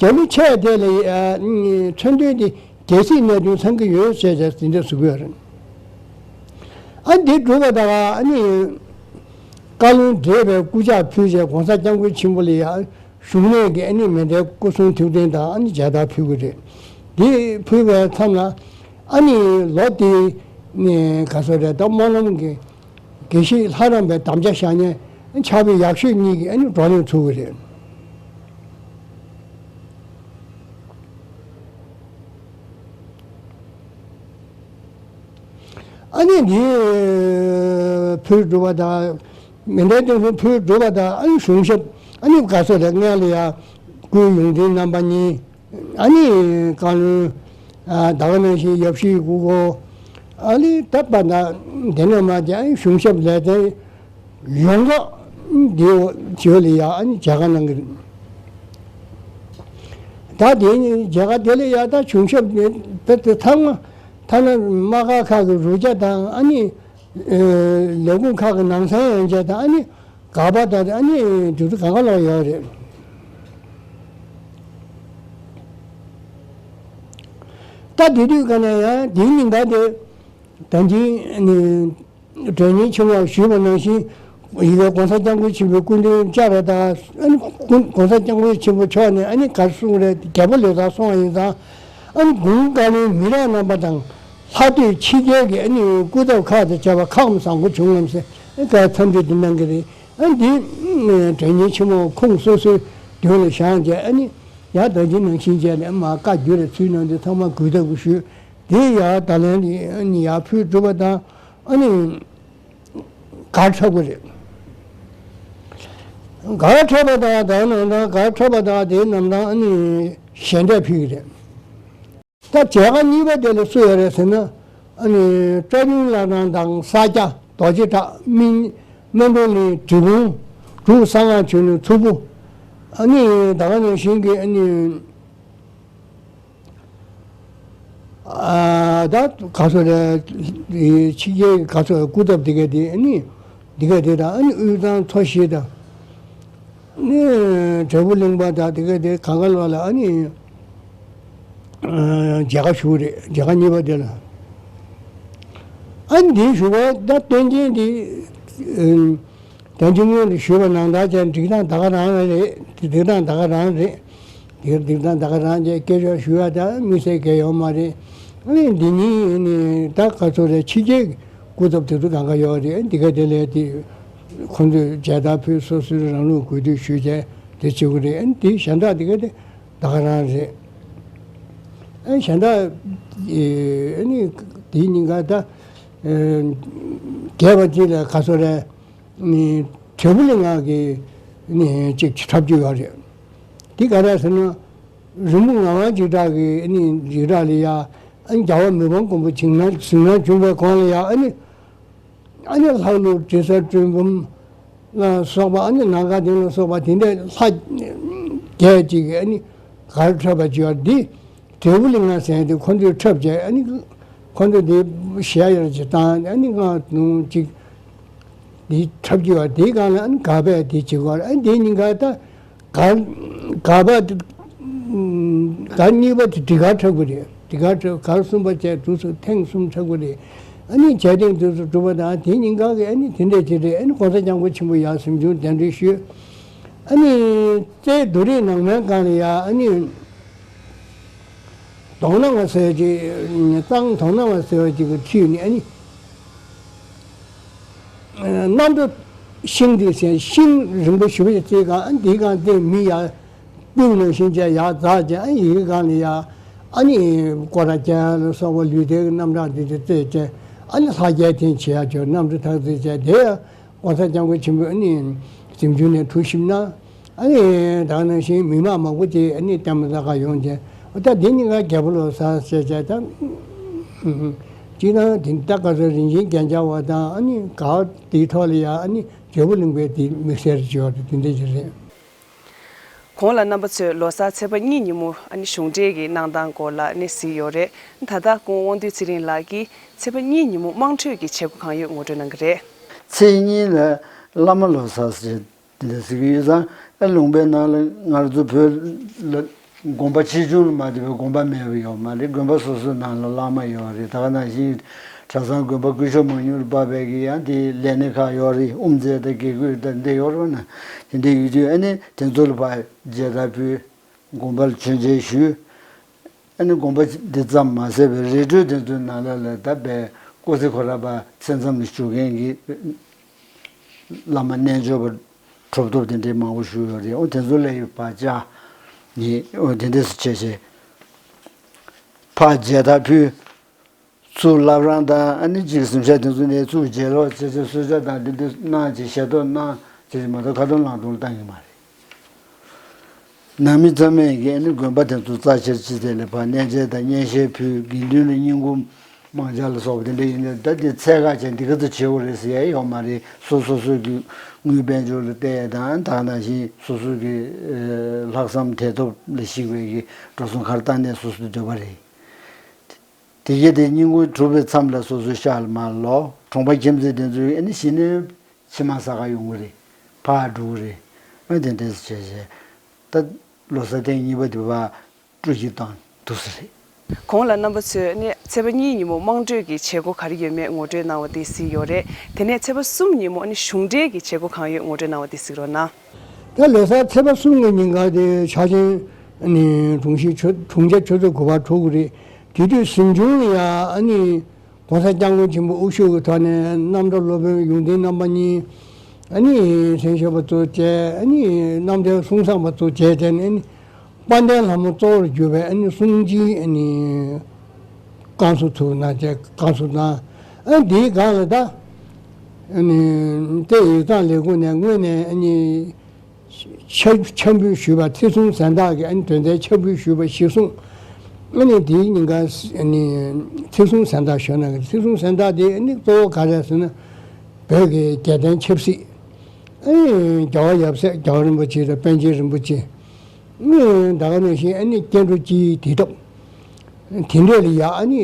རྒྱབ་ལོ་ཆས་དེ་ལ་ཨ་ནི་མཚོན་དོན་དེ་རྒྱལ་སྲིད་སྣ་བདུན་ཚང་གི་ཡོད་ཟེར་བྱས་དེ་འདྲ་ཟེར་གི་ཡོད་རེད། ཨ་འདི་སྒྲུབ་པ་དང་ཨ་ནི་བཀའ་བློན་བགྲེས་པའི་སྐུ་ཕྱག་ཕུལ་བྱས་༸གོང་ས་༸སྐྱབས་མགོན་ཆེན་པོ་ལ་ཡང་བཞུགས་གནས་ཀྱི་ཨ་ནི་མཎྜལ་སྐུ་གསུང་ཐུགས་རྟེན་དང་ཨ་ནི་མཇལ་དར་ཕུལ་གྱི་རེད། འདི་ཕུལ་བའི་མཚམས་ལ་ཨ་ནི་ལོ་དེ་ནས་ག་ཚོད་རེད། ད་སྨོན་ལམ་གྱི་དགེ་བཤེས་ལྷ་རམས་པའི་དམ་བཅའ་བཞག་མཁན་ཕྱག་དཔེ་ཡག་ཤོས་གཉིས་ཀྱིས་ཨ་ནི་བགྲོ་གླེང་ཚུགས་ཀྱི་རེད། ཨ་ནི་འདི་ཕུལ་གྲུབ་པ་དང་། མཎྜལ་སྟོན་གསུམ་ཕུལ་གྲུབ་པ་དང་། ཨ་ནི་གཞུང་ཞབས་ཨ་ནི་ག་ཚོད་རེད། སྔོན་ལ་ཡ་སྐུའི་ཡོངས་འཛིན་རྣམ་པ་གཉིས། ཨ་ནི་བཀའ་བློན་ད་ག་ནང་བཞིན་ཡབ་གཞིས་སྐུ་འཁོར། ཨ་ནི་ད་པ་ད་དེ་ནས་མ་དེ་ཨ་ནི་གཞུང་ཞབས་ལས་དོན་ཡོངས་རྫོགས་འདི་བྱོས་ལ་ཡ་ཨ་ནི་མཇལ་ཁ་གནང་གི་རེད། ད་དེ་ནི་མཇལ་ཁ་དེ་ལ་ཡ་ད་གཞུང་ཞབས་དེ་དེ་ཚང་མ་ཐ་ན་དམག་སྒར་ཁག་གི་རུ་ཆ་དང་ཨ་ནི་ལས་ཁུངས་ཁག་གི་ནང་སན་ཡོན་ཆ་དང་ཨ་ནི་ག་པ་དང་ཨ་ནི་དུས་ཚོད་གང་ག་ལོག་ཡོད་རེད། ད་དེ་དུས་ག་ནས་ཡང་དེའི་ཉིན་ཀ་དེ་ད་གིན་ཨ་ནི་དྲན་ཉིན་ཆེན་མོ་ཞུས་པ་ནང་བཞིན་ཡི་གེ་༸གོང་ས་༸སྐྱབས་མགོན་ཆེན་པོའི་སྐུ་མདུན་བཅར་བ་དང་། ཨ་ནི་༸གོང་ས་༸སྐྱབས་མགོན་ཆེན་པོ་མཆོག་ནས་ཨ་ནི་ག་རེ་གསུངས་རེད། རྒྱལ་པོ་ལོ་ཙཱ་སོང་བ་ཡིན་ཙང་ཨ་ནི་དགུང་བཀའ་བློན་མི་རབས་རྣམ་པ་དང་ལྷག་སྡོད་ཕྱི་རྒྱལ་གྱི་ཨ་ནི་སྐུ་ཚབ་ཁག་དང་བཅས་པ་ཁག་མ་བཟང་པོ་བྱུང་ངམ་ཟེར་ཨ་ནི་ག་འཚམས་འདྲི་འདི་གནང་གི་རེད། ཨ་ནི་འདི་དྲན་ཉིན་ཆེན་མོ་ཁོང་སོ་སོའི་མདུན་ལ་བཞེངས་བྱས་ཨ་ནི་ཡར་ད་གིན་ནང་བཞིན་བྱས་ནས་མར་བཀའ་བརྒྱུད་ལ་ཚུལ་གནང་དུས་ཚང་མ་གུས་བཏུད་ཞུས། དེ་ཡར་ད་ལན་ཨ་ནི་ཡར་ཕུལ་གྲུབ་པ་དང་ཨ་ནི་གར་འཁྲབ་ཀྱི་རེད། གར་འཁྲབ་པ་དང་ད་ནང་དང་གར་འཁྲབ་པ་དང་དེའི་ནང་དང་ཨ་ནི་ཞལ་འདེབས་ཕུལ་གྱི་རེད། ད་མཇལ་ཁ་གཉིས་པ་དེ་ལ་སུ་ཡོད་རེད་ཟེར་ན། ཨ་ནི་བཀྲ་ཤིས་བླ་བྲང་དང་ས་སྐྱ་རྡོ་རྗེ་བྲག་སྨིན་སྨིན་གྲོལ་གླིང་འབྲས་སྤུངས་འབྲུག་གསང་སྔགས་ཆོས་གླིང་མཚུར་ཕུ། ཨ་ནི་ད་ག་ནང་བཞིན་གྱི་ཨ་ནི་ཨ་ད་ག་ཚོད་རེད། ཕྱི་རྒྱལ་ག་ཚོད་སྐུ་ཚབ་དེ་ག་དེ་ཨ་ནི་དེ་ག་དེ་དང་ཨ་ནི་དབུས་གཙང་མཚོ་བཞི་དང་། ནི་འབྲས་སྤུངས་གླིང་པ་དང་དེ་ག་དེ་གང་ག་ལོག་ལ་ཨ་ནི་མཇལ་ཁ་ཞུ་རེད། མཇལ་ཁ་གཉིས་པ་དེ་ལ་ཨ་ནི་འདི་ཞུ་བ་ད་བསྟན་འཛིན་འདི་བསྟན་འཛིན་སྔོན་དུ་ཞུས་པ་ནང་ལྟར་བྱས་སྒྲིག་སྟངས་ད་ག་རང་རེད། སྒྲིག་སྟངས་ད་ག་རང་རེད། དེར་སྒྲིག་སྟངས་ད་ག་རང་བྱས་སྐད་ཆ་ཞུ་ཡ་ད་དམིགས་བསལ་གང་ཡོད་མ་རེད། ཨ་ནི་འདི་ནི་ནི་ད་ག་ཚོད་རེད། ཕྱི་རྒྱལ་གྱི་སྐུ་ཚབ་དེ་ཚོ་གང་ག་ཡོད་རེད། འདི་ག་དེ་ལས་དེ་ཁོང་ཚོས་མཇལ་དར་ཕུལ་སོ་སོའི་རང་ལུགས་གུས་འདུད་ཞུས་བྱས་དེ་བྱེད་དགོས་རེད། ཨ་ནི་དེ་གཞན་དག་འདི་ག་དེ་ད་ག་རང་རེད། ཨ་ནི་གཞན་དག་ཨ་ནི་དེའི་ཉིན་ཀ་ད་རྒྱས་པ་ཅིག་ལ་ག་ཚོད་རེད། ནི་འབྲས་སྤུངས་གླིང་ང་གི་ནི་ཅིག་འཁྲབ་རྒྱུ་ཡོད་རེད། འདི་ག་རེ་ཟེར་ན། རི་མོ་ངག་དབང་འཇིགས་གྲགས་ཀྱི་ནི་འཇིགས་གྲགས་ལ་ཡ་ཨ་ནི་རྒྱལ་བ་མི་ཕམ་མགོན་པོ་ཇིང་ན་གཟིམ་ན་བྱོན་པའི་གོང་ལ་ཡ་ཨ་ནི་ཨ་ནི་ལྷ་ཀླུ་དྲི་ཟ་གྲུལ་བུམ་ལ་སོགས་པ་ཨ་ནི་ནམ་མཁའ་ལྡིང་ལ་སོགས་པ་དེ་འདྲའི་ལྷ་བརྒྱད་ཅིག་གིས་ཨ་ནི་གར་འཁྲབ་པ་བྱས་པ་འདི། འབྲས་སྤུངས་གླིང་ང་ཟེར་ཡ་དེ་ཁོ་ཚོས་འཁྲབ་བྱས་ཨ་ནི་ཁོ་ཚོ་དེ་ཞལ་ཡར་ཅིག་བཏང་ཨ་ནི་ང་ནུ་ཅིག་དེ་འཁྲབ་ཀྱི་བ་དེའི་སྒང་ལ་ཨ་ནི་གར་པས་དེ་བྱེད་དགོས་ཨ་ནི་དེ་གཉིས་ཀ་ད་གར་གར་པ་དེ་གར་གཉིས་པ་དེ་སྒྲིག་གར་འཁྲབ་ཀྱི་རེད། སྒྲིག་གར་འཁྲབ་གར་གསུམ་པ་བྱས་དུས་སུ་ཐེངས་གསུམ་འཁྲབ་ཀྱི་རེད། ཨ་ནི་བྱས་ཐེངས་དུས་སུ་གྲུབ་པ་དང་དེ་གཉིས་ཀ་གི་ཨ་ནི་དེ་འདྲས་བྱེད་རེད། ཨ་ནི་༸གོང་ས་༸སྐྱབས་མགོན་ཆེན་པོ་ཡར་གཟིམ་ཆུང་གདན་འདྲེན་ཞུས། ཨ་ནི་རྩའི་རྡོ་རིང་ནང་མའི་སྒང་ལ་ཡ་ཨ་ནི། གདོང་ནག་མ་ཟེར་བ་ཅིག་གཙང་གདོང་ནག་མ་ཟེར་བ་ཅིག་གི་ཁྲིད་ནས་ཨ་ནི། གནམ་གྲུ་ ཤིང་དེ་ཟེར་ཤིང་རིང་པོ་ཞེ་པོ་ཅིག་བརྩིགས་གང་ཨ་འདིའི་སྒང་སྟེང་མི་ཡར་སྤུན་ནང་བཞིན་བྱས་ཡར་འཛེགས་བྱས་ཨ་ཡི་གེ་སྒང་ལ་ཡར་ཨ་ནི་སྐོར་ར་རྒྱག་ལ་སོགས་པ་ལུས་རྟེན་གྱི་རྣམ་གྲངས་འདི་འདྲ་རྩེད་བྱས་ཨ་ནི་ལྷ་རྒྱལ་འཐེན་བྱེད་ཡག་ཅིག་གནམ་གྲུ་ཐག་རྩེད་བྱས་དེ་ཡང་༸གོང་ས་༸སྐྱབས་མགོན་ཆེན་པོས་ཨ་ནི་གཟིམ་ཆུང་ནས་གྲུ་བཤིབས་གནང་། ཨ་ནི་ད་ག་ནང་བཞིན་མི་མང་མང་པོ་ཅིག་ཨ་ནི་ལྟད་མོ་ལྟ་ག་ཡོང་བྱས་ད་འདི་གཉིས་ཀ་རྒྱལ་པོ་ལོ་གསར་ཟེར་བྱས་ད་སྤྱིར་བཏང་དེ་ད་ག་ཚོད་རིན་ཆེན་རྒྱན་ཆ་བ་དང་ཨ་ནི་ག་དེའི་ཐོག་ལ་ཡ་ཨ་ནི་འབྲས་བུ་གླིང་པའི་དེ་དམིགས་བསལ་ཅིག་ཡོད་རེད། དེ་འདྲ་ཅིག་རེད། གོང་ལ་རྣམ་པ་ཚོས་ལོ་གསར་ཚེས་པ་གཉིས་ཉིན་མོ་ཨ་ནི་གཞུང་འབྲེལ་གྱི་གནང་སྟངས་སྐོར་ལ་ཨ་ནི་གཟིགས་ཡོད་རེད། ད་ལྟ་སྐུ་ངོ་དབང་འདུས་ཚེ་རིང་ལགས་ཀྱིས་ཚེས་པ་གཉིས་ཉིན་མོ་དམངས་ཁྲོད་ཀྱི་བྱེད་སྒོ་གང་ཡོད་ངོ་སྤྲོད་གནང་གི་རེད། ཚེས་གཉིས་ལ་བླ་མ་ལོ་གསར་ཟེར་དེ་འདྲ་ཟེར་གྱི་ཡོད་ཙང་ཨ་ལུང་པའི་ནང་ལ་ང་ཚོ་བོད་ལ་དགོན་པ་ཆེ་ཆུང་ལ་མ་ལྟོས་པའི་དགོན་པ་མེད་པ་ཡོད་མ་རེད། དགོན་པ་སོ་སོའི་ནང་ལ་བླ་མ་ཡོད་རེད། ད་ག་ནང་བཞིན་གྲྭ་ཚང་དགོན་པ་སྐུ་ཞབས་མང་ཉུང་ལ་དཔག་པའི་གི་ཡང་དེ་ལས་སྣེ་ཁག་ཡོད་རེད། དབུ་མཛད་དང་དགེ་བསྐོས་དང་འདི་ཡོད་རེད་བ་ན་དེ་འདྲ་ཡོད་དུས་ཨ་ནི་དེ་ཚོ་ལ་ཕར་མཇལ་དར་ཕུལ། དགོན་པ་ལ་མཆོད་མཇལ་ཞུས། ཨ་ནི་དགོན་པ་འདི་ཙམ་མ་ཟད་པའི་རི་ཁྲོད་དེ་ཚོའི་ནང་ལ་ལ་ད་དཔེ་སྐུ་ཚེ་ཁོ་ར་པ་མཚན་ཙམ་ལ་བཞུགས་མཁན་གྱི་བླ་མ་རྣལ་འབྱོར་པ་གྲུབ་ཐོབ་དེ་འདྲའི་མང་པོ་བཞུགས་ཡོད་རེད། འོ་དེ་ཚོ་ལ་ཡི་བར་བཅར་ནི་འོ་དེ་འདྲས་སུ་བྱས་བྱས་ཕར་མཇལ་དར་ཕུལ། ཚུར་བླ་བྲང་དང་ཨ་ནི་གཅིག་གཟིམ་ཤག་དེ་ཚོ་ནས་ཚུར་མཇལ་ལོག་བྱས་བྱས་གསོལ་ཇ་དང་འདི་འདི་གནང་བྱས་ཞལ་ཏོག་གནང་བྱས་བྱས་མ་གཏོགས་ཁ་འདོན་ལག་འདོན་བཏང་གི་མ་རེད། ནང་མི་ཚང་མས་ཀྱིས་ཨ་ནི་དགོན་པ་དེ་ཚོ་རྩ་ཆེར་བརྩིས་ཏེ་ལས་ཕར་གནས་མཇལ་དང་སྙན་ཤལ་ཕུལ། དགེ་འདུན་ལ་བསྙེན་བཀུར་མང་ཇ་ལ་སོགས་པ་དེ་འདྲ་ཡིན་ནའི་ད་དེ་ཚད་བཀག་ཅན་འདི་ག་ཚོད་བྱེད་དགོས་རེད་ཟེར་ཡ་ཡོད་མ་རེད། སོ་སོ་སོ་སོའི་དངུལ་དཔལ་འབྱོར་ལ་བལྟས་དང་ད་ག་ནང་བཞིན་སོ་སོ་གི་ལྷག་བསམ་དད་སྟོབས་ལ་གཞིགས་པའི་གི་འགྲོ་སོང་ག་རེ་བཏང་ནས་སོ་སོའི་འདོད་པ་རེད། དེ་གས་དེ་བསྙེན་བཀུར་གྲུབ་པའི་མཚམས་ལ་སོ་སོའི་ཤག་ལ་མར་ལོག་གྲོང་པ་ཁྱིམ་མཚེས་དེ་ཚོས་ཨ་ནི་གཞི་ནས་ཕྱེ་མར་ཟ་ག་ཡོང་གི་རེད། ཕར་འགྲོ་གི་རེད། ཨ་དེ་འདྲས་བྱས་བྱས་ད་ལོ་གསར་ཐེངས་གཉིས་པ་དེ་བར་སྤྲོ་སྐྱིད་བཏང་འདུག་ས་རེད། གོང་ལ་རྣམ་པ་ཚོས་ནི་ཚེས་པ་གཉིས་ཉིན་མོ་དམངས་ཁྲོད་ཀྱི་བྱེད་སྒོ་ག་རེ་ཡོད་མེད་ངོ་སྤྲོད་གནང་བ་དེ་གཟིགས་ཡོད་རེད། དེ་ནས་ཚེས་པ་གསུམ་ཉིན་མོ་ནི་གཞུང་འབྲེལ་གྱི་བྱེད་སྒོ་གང་ཡོད་ངོ་སྤྲོད་གནང་བ་དེ་གཟིགས་རོགས་གནང་། ད་ལོ་གསར་ཚེས་པ་གསུམ་གྱི་ཉིན་ག་དེ་ཆ་ཆེན་ནི་དྲུང་ཆེ་ཆོས་དྲུང་ཆེ་ཆོས་རྩེ་དགུ་པ་གྲོལ་གི་རེད། དེ་དུས་གཟིམ་ཆུང་ལ་ཡང་ཨ་ནི་༸གོང་ས་༸སྐྱབས་མགོན་ཆེན་པོ་དབུ་བཞུགས་ཀྱི་ཐོག་ནས་རྣམ་གྲྭ་སློབ་དཔོན་ཡོངས་འཛིན་རྣམ་པ་གཉིས་ཨ་ནི་ལྷན་ཞུགས་པ་གཙོ་བྱས་ཨ་ནི་རྣམ་གྲྭའི་གསུང་བསམ་པ་གཙོ་བྱས་བྱས་ནས་ཨ་ནི་དཔལ་ལྡན་ལྷ་མོ་གཙོ་བོར་གྱུར་པའི་ཨ་ནི་གསུང་ཆོས་ཨ་ནི་བསྐང་གསོ་ཚུགས་གནང་བྱས་བསྐང་གསོ་གནང་། ཨ་འདིའི་སྒང་ལ་ད་ཨ་ནི་ཏེ་ཡིག་ཚང་ལས་ཁུངས་ནས་དངོས་གནས་ཨ་ནི་ཕྱག་ཕྱག་འབུལ་ཞུས་པ་ཚེས་གསུམ་གཟེངས་རྟགས་ཀྱི་ཨ་ནི་དོན་ཚན་ཕྱག་འབུལ་ཞུས་པ་གཞིར་བཟུང་ཨ་ནི་དེའི་ཉིན་ཀ་ཨ་ནི་ཚེས་གསུམ་གཟེངས་རྟགས་ཞུ་གནང་གི། ཚེས་གསུམ་གཟེངས་རྟགས་དེ་ཨ་ནི་གཙོ་བོ་ག་རེ་ཟེར་ན་བོད་ཀྱི་རྒྱལ་བསྟན་ཆབ་སྲིད་ཨ་ནི་རྒྱལ་བ་ཡབ་སྲས་རྒྱལ་བ་རིན་པོ་ཆེ་དང་པཎ་ཆེན་རིན་པོ་ཆེ་ཨ་ནི་ད་ག་ནང་བཞིན་ཨ་ནི་སྐྱེ་འགྲོ་སྤྱིའི་བདེ་ཐབས་དེ་འདྲས་ལ་ཡ་ཨ་ནི།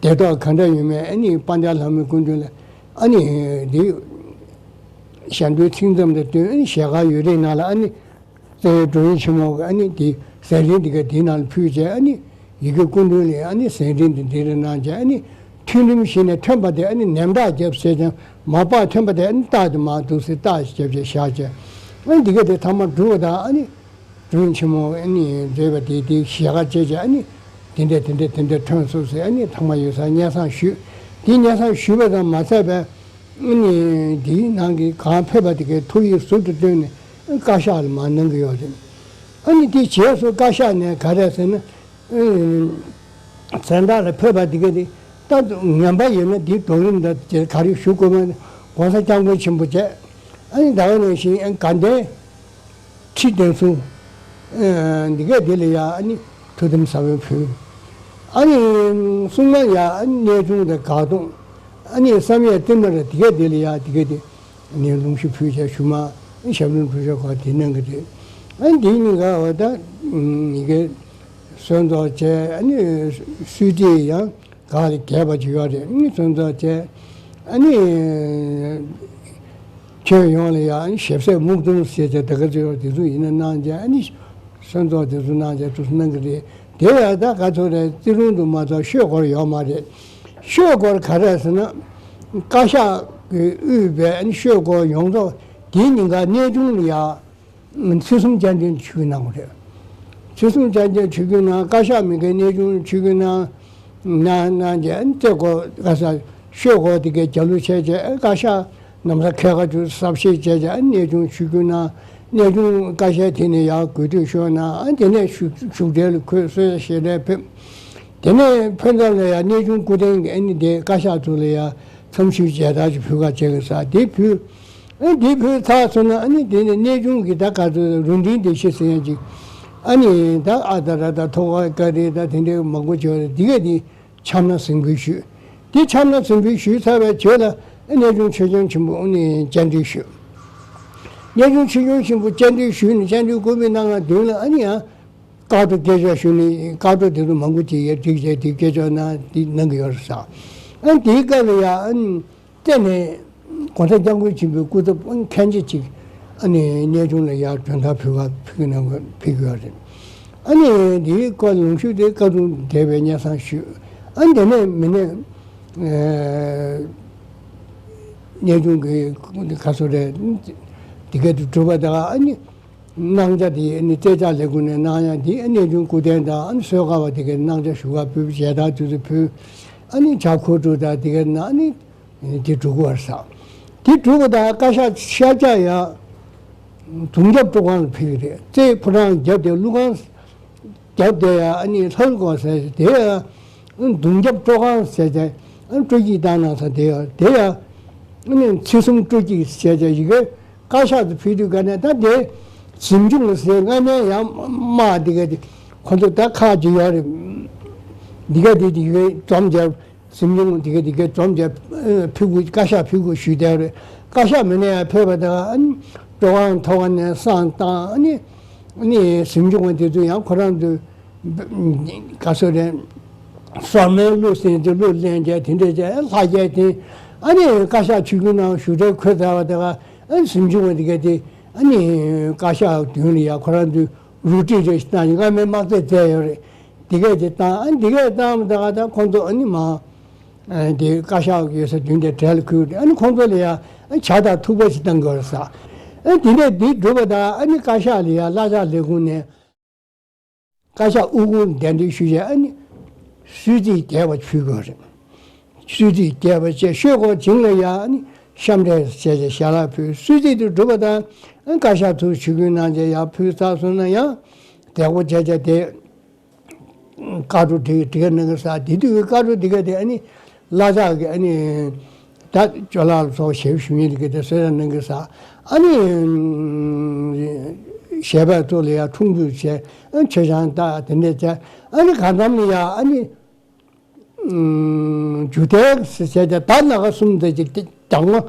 དེ་དག་གང་འདྲ་ཡོད་མེད་ཨ་ནི་དཔལ་ལྡན་ལྷ་མོའི་སྐུ་མདུན་ལ་ཨ་ནི་འདི་ཞལ་འདོན་ཚིག་མཚམས་དང་བསྟུན་ཨ་ནི་ཞལ་དཀར་ཡོད་རིགས་ནང་ལ་ཨ་ནི་རྩ་བའི་སྒྲུབ་ཡིག་ཆེན་མོ་གི་ཨ་ནི་འདི་ཟས་རིན་འདི་ག་འདིའི་ནང་ལ་ཕུལ་བྱས་ཨ་ནི་ཡི་གེ་སྐུ་མདུན་ལ་ཨ་ནི་ཟས་རིན་འདི་འདི་རེ་གནང་བྱས་ཨ་ནི་ཐུན་རིམ་བཞི་ནས་ཐོན་པ་དེ་ཨ་ནི་ནན་བརྟག་བརྒྱབ་ཟེར་ཀྱང་མ་པ་ཐོན་པ་དེ་ཨ་ནི་རྟགས་དེ་མར་འདུག་སེ་བརྟག་བྱས་བྱས་བཞག་བྱས་ཨ་ནི་འདི་ག་དེ་ཐ་མ་སྒྲུབ་པ་དང་ཨ་ནི། སྒྲུང་ཆེན་མོ་ཨ་ནི་མཛད་པ་དེ་དེ་ཞལ་ཁ་བཅད་བྱས་ཨ་ནི་དེ་འདྲས་དེ་འདྲས་དེ་འདྲས་ཐོན་སོང་ཟེར་ཨ་ནི་ཚང་མ་ཡོད་སར་སྙན་སེང་ཞུས། དེ་སྙན་སེང་ཞུས་པ་དང་མ་ཚད་པས་ཨ་ནི་དེའི་ནང་གི་གང་ཕེབས་པ་དེ་གའི་ཐུགས་ཡིད་ཟུར་དུ་བཏོན་ནས་བཀའ་ཤག་ལ་མར་གནང་གི་ཡོད་རེད། ཨ་ནི་དེ་རྗེས་སུ་བཀའ་ཤག་ནས་ག་རེ་ཟེར་ན། ཨ་ནི་གཟེངས་རྟགས་ལ་ཕེབས་པ་དེ་ག་དེ་ད་ངན་པ་ཡོད་ན་དེའི་བགྲོ་གླེང་དང་དེ་ག་རེ་ཞུ་དགོས་མ་རེད། ༸གོང་ས་༸སྐྱབས་མགོན་ཆེན་པོ་བྱས་ཨ་ནི་ད་ག་ནང་བཞིན་དགའ་ལྡན། ཁྲི་བདེན་གསུམ། ཨ་འདི་གས་འདི་ལ་ཡ་ཨ་ནི་ཐུགས་དམ་ཟབ་པོ་ཕུལ། ཨ་ནི་སྲུང་མ་ཡ་ཨ་ནི་གནས་ཆུང་དང་དགའ་གདོང་། ཨ་ནི་བསམ་ཡས་བསྟན་མར་འདི་གས་འདི་ལ་ཡ་འདི་གས་འདི་ནས་ལུང་ཤིག་ཕུལ་བྱས་ཞུ་མ་ཨ་ནི་ཞབས་དྲུང་གྲུབ་ཆེན་ཁོ་དེ་གནང་གི་རེད། ཨ་ནི་འདིའི་ཉིན་ཀ་བ་ད་ཡི་གེ་གསོལ་ཚོགས་བྱས་ཨ་ནི་གསོལ་ཁྲིད་ཡང་། ག་ལ་རྒྱས་པ་ཅིག་ཡོད་རེད། ཨ་ནི་ཚོན་ཚོགས་བྱས། ཨ་ནི་ཁྱོན་ཡོངས་ལ་ཡང་ཨ་ནི་ཞབས་སེམས་སྨུག་སྡོང་ཞེས་བྱ་ད་ག་ཚོད་ཡོད་དེ་ཚོ་ཡིན་ན་གནང་བྱས་ཨ་ནི་ཚོན་ཚོགས་དེ་ཚོ་གནང་བྱས་དུས་སུ་གནང་གི་རེད། དེ་ཡང་ད་ག་ཚོད་རེད། བརྩི་རུང་དུ་མ་གཏོགས་ཤོད་སྐོར་ཡོད་མ་རེད། ཤོད་སྐོར་ག་རེ་ཟེར་ན། བཀའ་ཤག་གིས་དབུས་པའི་ཨ་ནི་ཤོད་སྐོར་ཡོངས་རྫོགས་དེའི་ཉིན་ཀ་གནས་ཆུང་ལ་ཡང་། ཚེས་གསུམ་བཅར་འདྲི་ཆིབས་བསྒྱུར་གནང་བ་རེད། ཚེས་གསུམ་བཅར་འདྲི་ཆིབས་བསྒྱུར་གནང་། བཀའ་ཤག་མི་སྒེར་གནས་ཆུང་ཆིབས་བསྒྱུར་གནང་། གནང་གནང་རྗེས་རྩེ་སྐོར་ག་ས་ཤོད་སྐོར་དེ་གའི་རྒྱབ་ལོགས་བྱས་རྗེས་བཀའ་ཤག་ ན་བཟའ་ཁལ་ཁ་ཅིག་གསབ་བཤད་བྱས་བྱས། ཨ་གནས་ཆུང་ཆིབས་བསྒྱུར་གནང་། གནས་ཆུང་བཀའ་ཤག་དེ་ནས་ཡར་གུས་འདུད་ཞུས་གནང་། ཨ་དེ་ནས་བཞུགས་བཞུགས་གྲལ་ལ་འཁོད། གསོལ་ཇ་བཞེས་གྲལ་ཕེབས། དེ་ནས་ཕན་ཚུན་ལ་ཡང་གནས་ཆུང་སྐུ་རྟེན་གྱི་ཨ་ནི་དེ་བཀའ་ཤག་ཚོ་ལ་ཡང་འཚམས་ཞུའི་མཇལ་དར་ཅིག་ཕུལ་ག་བྱེད་ཀྱི་ས་དེ་ཕུལ། ཨ་དེ་ཕུལ་ཚར་སོང་ན་ཨ་ནི་དེ་ནས་གནས་ཆུང་གི་ད་ག་ཚོད་རུ་འདྲེན་སྡེ་བཞི་ཟེར་ཡག་ཅིག་ཨ་ནི་ད་ཨ་ད་ར་ད་ཐོ་ག་ཀ་རེ་ད་དེ་འདྲའི་མང་པོ་བྱོས་རེད། དེ་ག་དེ་ཆབ་མངའ་གཟིམ་དགུན་ཞུས། དེ་ཆབ་མངའ་གཟིམ་དགུན་ཞུས་ཚར་བའི་རྗེས་ལ་གནས་ཆུང་ཆོས་སྐྱོང་ཆེན་པོ་ཨ་ནི་བཅར་འདྲི་ཞུས། གནས་ཆུང་ཆོས་སྐྱོང་ཆེན་པོ་བཅར་འདྲི་ཞུས་ནས་བཅར་འདྲི་བསྐུལ་མའི་གནང་བ་མདུན་ལ་ཨ་ནི་ཡང་བཀའ་འགྲོ་སྐད་ཆ་ཞུས་ནས། བཀའ་འགྲོ་དེ་ཚོ་མང་པོ་ཅིག་ཡར་བསྒྲིགས་བྱས་དེ་སྐད་ཆ་གནང་དེ་གནང་གི་ཡོད་རེད་ས། ཨ་ནི་དེའི་སྐབས་ལ་ཡང་ཨ་ནི་གཏན་ནས་༸གོང་ས་༸སྐྱབས་མགོན་ཆེན་པོའི་སྐུ་ཚབ་ཨ་ནི་མཁན་ཆེན་ཅིག་ཨ་ནི་གནས་ཆུང་ལ་ཡར་མགྲོན་བརྡ་ཕུལ་ག་ཕུལ་གི་གནང་གི་ཕུལ་གི་ཡོད་རེད། ཨ་ནི་དེའི་སྐོར་ལུང་ཤུགས་དེ་བཀའ་དྲུང་བགྲེས་པའི་སྙན་སེང་ཞུས། ཨ་ནི་དེ་ནས་མི་སྣས་ཨ་གནས་ཆུང་གི་ག་ཚོད་རེད། དེ་ག་དེ་གྲུབ་པ་དང་ཨ་ནི་གནང་ཆ་དེ་ཨ་ནི་རྩེ་ལྕགས་ལས་ཁུངས་ནས་གནང་ཡག་དེ་ཨ་གནས་ཆུང་སྐུ་རྟེན་དང་ཨ་ནི་གསོལ་ཁ་བ་དེ་ག་གནང་ཆ་ཞུ་ག་ཕུལ། མཇལ་དར་དེ་ཚོ་ཕུལ། ཨ་ནི་ཇ་མཁོ་སྤྲོད་དང་དེ་ག་གནང་། ཨ་ནི་དེ་གྲུབ་ཀྱི་ཡོད་རེད་ས། དེ་གྲུབ་པ་དང་བཀའ་ཤག་ཤར་རྒྱག་ཡག་དུང་རྒྱབ་སྤྲོ་ཁང་ལ་ཕེབས་ཀྱི་རེད། རྩེ་ཕོ་བྲང་རྒྱབ་དེ་ཀླུ་ཁང་རྒྱབ་དེ་ཡང་ཨ་ནི་ལྷ་སྒོ་ཟེར་དེ་ཡང་དུང་རྒྱབ་སྤྲོ་ཁང་ཟེར་དེ་ཨ་སྤྲོ་སྐྱིད་བཏང་གནང་ས་དེ་ཡང་དེ་ཡང་ཨ་ནི་ཚེ་གསུམ་སྤྲོ་སྐྱིད་ཟེར་དེ་ཡི་གེ་བཀའ་ཤག་ཏུ་ཕུལ་དུས་ག་ནས་ད་དེ་གཟིམ་ཆུང་ཟེར་སྔ་མའི་ཡང་དམག་དེ་ག་དེ་ཁོ་ཚོ་ད་ཁག་ཅིག་ཡོད་རེད། འདི་ག་དེ་དེ་ག་འཛོམས་བྱས། གཟིམ་ཆུང་དེ་ག་དེ་ག་འཛོམས་བྱས་ཕུལ་དགོས། བཀའ་ཤག་ཕུལ་དགོས་ཞུས་བསྡད་རེད། བཀའ་ཤག་མི་སྣ་ཡང་ཕེབས་པ་དང་ཨ་ནི་སྤྲོ་ཁང་ཐོག་ནས་བསང་བཏང་། ཨ་ནི་ཨ་ནི་གཟིམ་ཆུང་བ་དེ་ཚོ་ཡང་ཁོ་རང་ཚོ་ག་ཚོད་རེད། སོར་མོའི་གླུ་ཟེར་དེ་གླུ་ལེན་བྱས་དེ་འདྲས་བྱས་ལྷ་རྒྱལ་དེ་ཨ་ནི་བཀའ་ཤག་ཆིབས་བསྒྱུར་གནང་བཞུགས་གྲལ་འཁོད་ཚར་བ་དེ་ག་ཨ་ནི་གཟིམ་ཆུང་བ་དེ་ག་དེ་ཨ་ནི་བཀའ་ཤག་མདུན་ལ་ཡང་ཁོ་རང་ཚོ་རུ་སྒྲིག་རེ་ཞིག་བཏང་ནས་སྔ་མའི་དམག་རྩེད་རྩེས་ཡོད་རེད། འདི་གས་ཅིག་བཏང་། ཨ་འདི་གས་བཏང་བ་དང་ད་ཁོང་ཚོ་ཨ་ནི་མ་ཨ་འདི་བཀའ་ཤག་ཡོད་ས་མདུན་དེ་གྲལ་ལ་ཁུར་ཏེ་ཨ་ནི་ཁོང་ཚོ་ལ་ཡ་ཨ་ཇ་དང་ཐུག་པ་ཞིག་བཏང་དགོས་རེད་ས། ཨ་འདི་ནས་འདི་སྒྲུབ་པ་དང་ཨ་ནི་བཀའ་ཤག་ལ་ཡ་བླ་བྱ་ལས་ཁུངས་ནས་བཀའ་ཤག་དབུ་ཁུང་གདན་འདྲེན་ཞུས་བྱས་ཨ་ནི་གསོལ་ཚིགས་རྒྱས་པ་ཞུ་དགོས་རེད། གསོལ་ཚིགས་རྒྱས་པ་བཅས་ཤོད་སྐོར་བྱིངས་ལ་ཡ་ཨ་ནི་གཤམ་འདྲེན་བྱས་བྱས་ཞལ་ལག་ཕུལ། གསོལ་ཚིགས་དེ་སྒྲུབ་པ་དང་ཨ་བཀའ་ཤག་ཚུར་ཞུ་སྐུལ་གནང་བྱས་ཡར་ཕུལ་ཚར་སོང་ན་ཡང་དལ་པོ་བྱས་བྱས་དེ། བཀའ་འགྲོ་དེ་དེ་ག་གནང་གི་ས། དེ་དུས་ཀྱི་བཀའ་འགྲོ་དེ་ག་དེ་ཨ་ནི་བླ་བྱ་གི་ཨ་ནི་ད་ཅོ་ལགས་ལ་སོགས་ཞབས་ཞུ་མཁན་དེ་ག་དེ་གསོལ་རས་གནང་གི་ས། ཨ་ནི་ཞལ་པར་ཚོགས་ལ་ཡང་འཁྲུངས་འདུག་བྱས། ཨ་མཆོད་ཆང་བཏབ་དེ་འདྲ་བྱས། ཨ་ནི་གང་འཚམ་ལ་ཡང་ཨ་ནི་ཇུ་ཏེག་ཟེར་བྱས་ཏེ་ད་སྣ་ཁ་གསུམ་ཙམ་ཅིག་དེ་རྒྱང་མོ་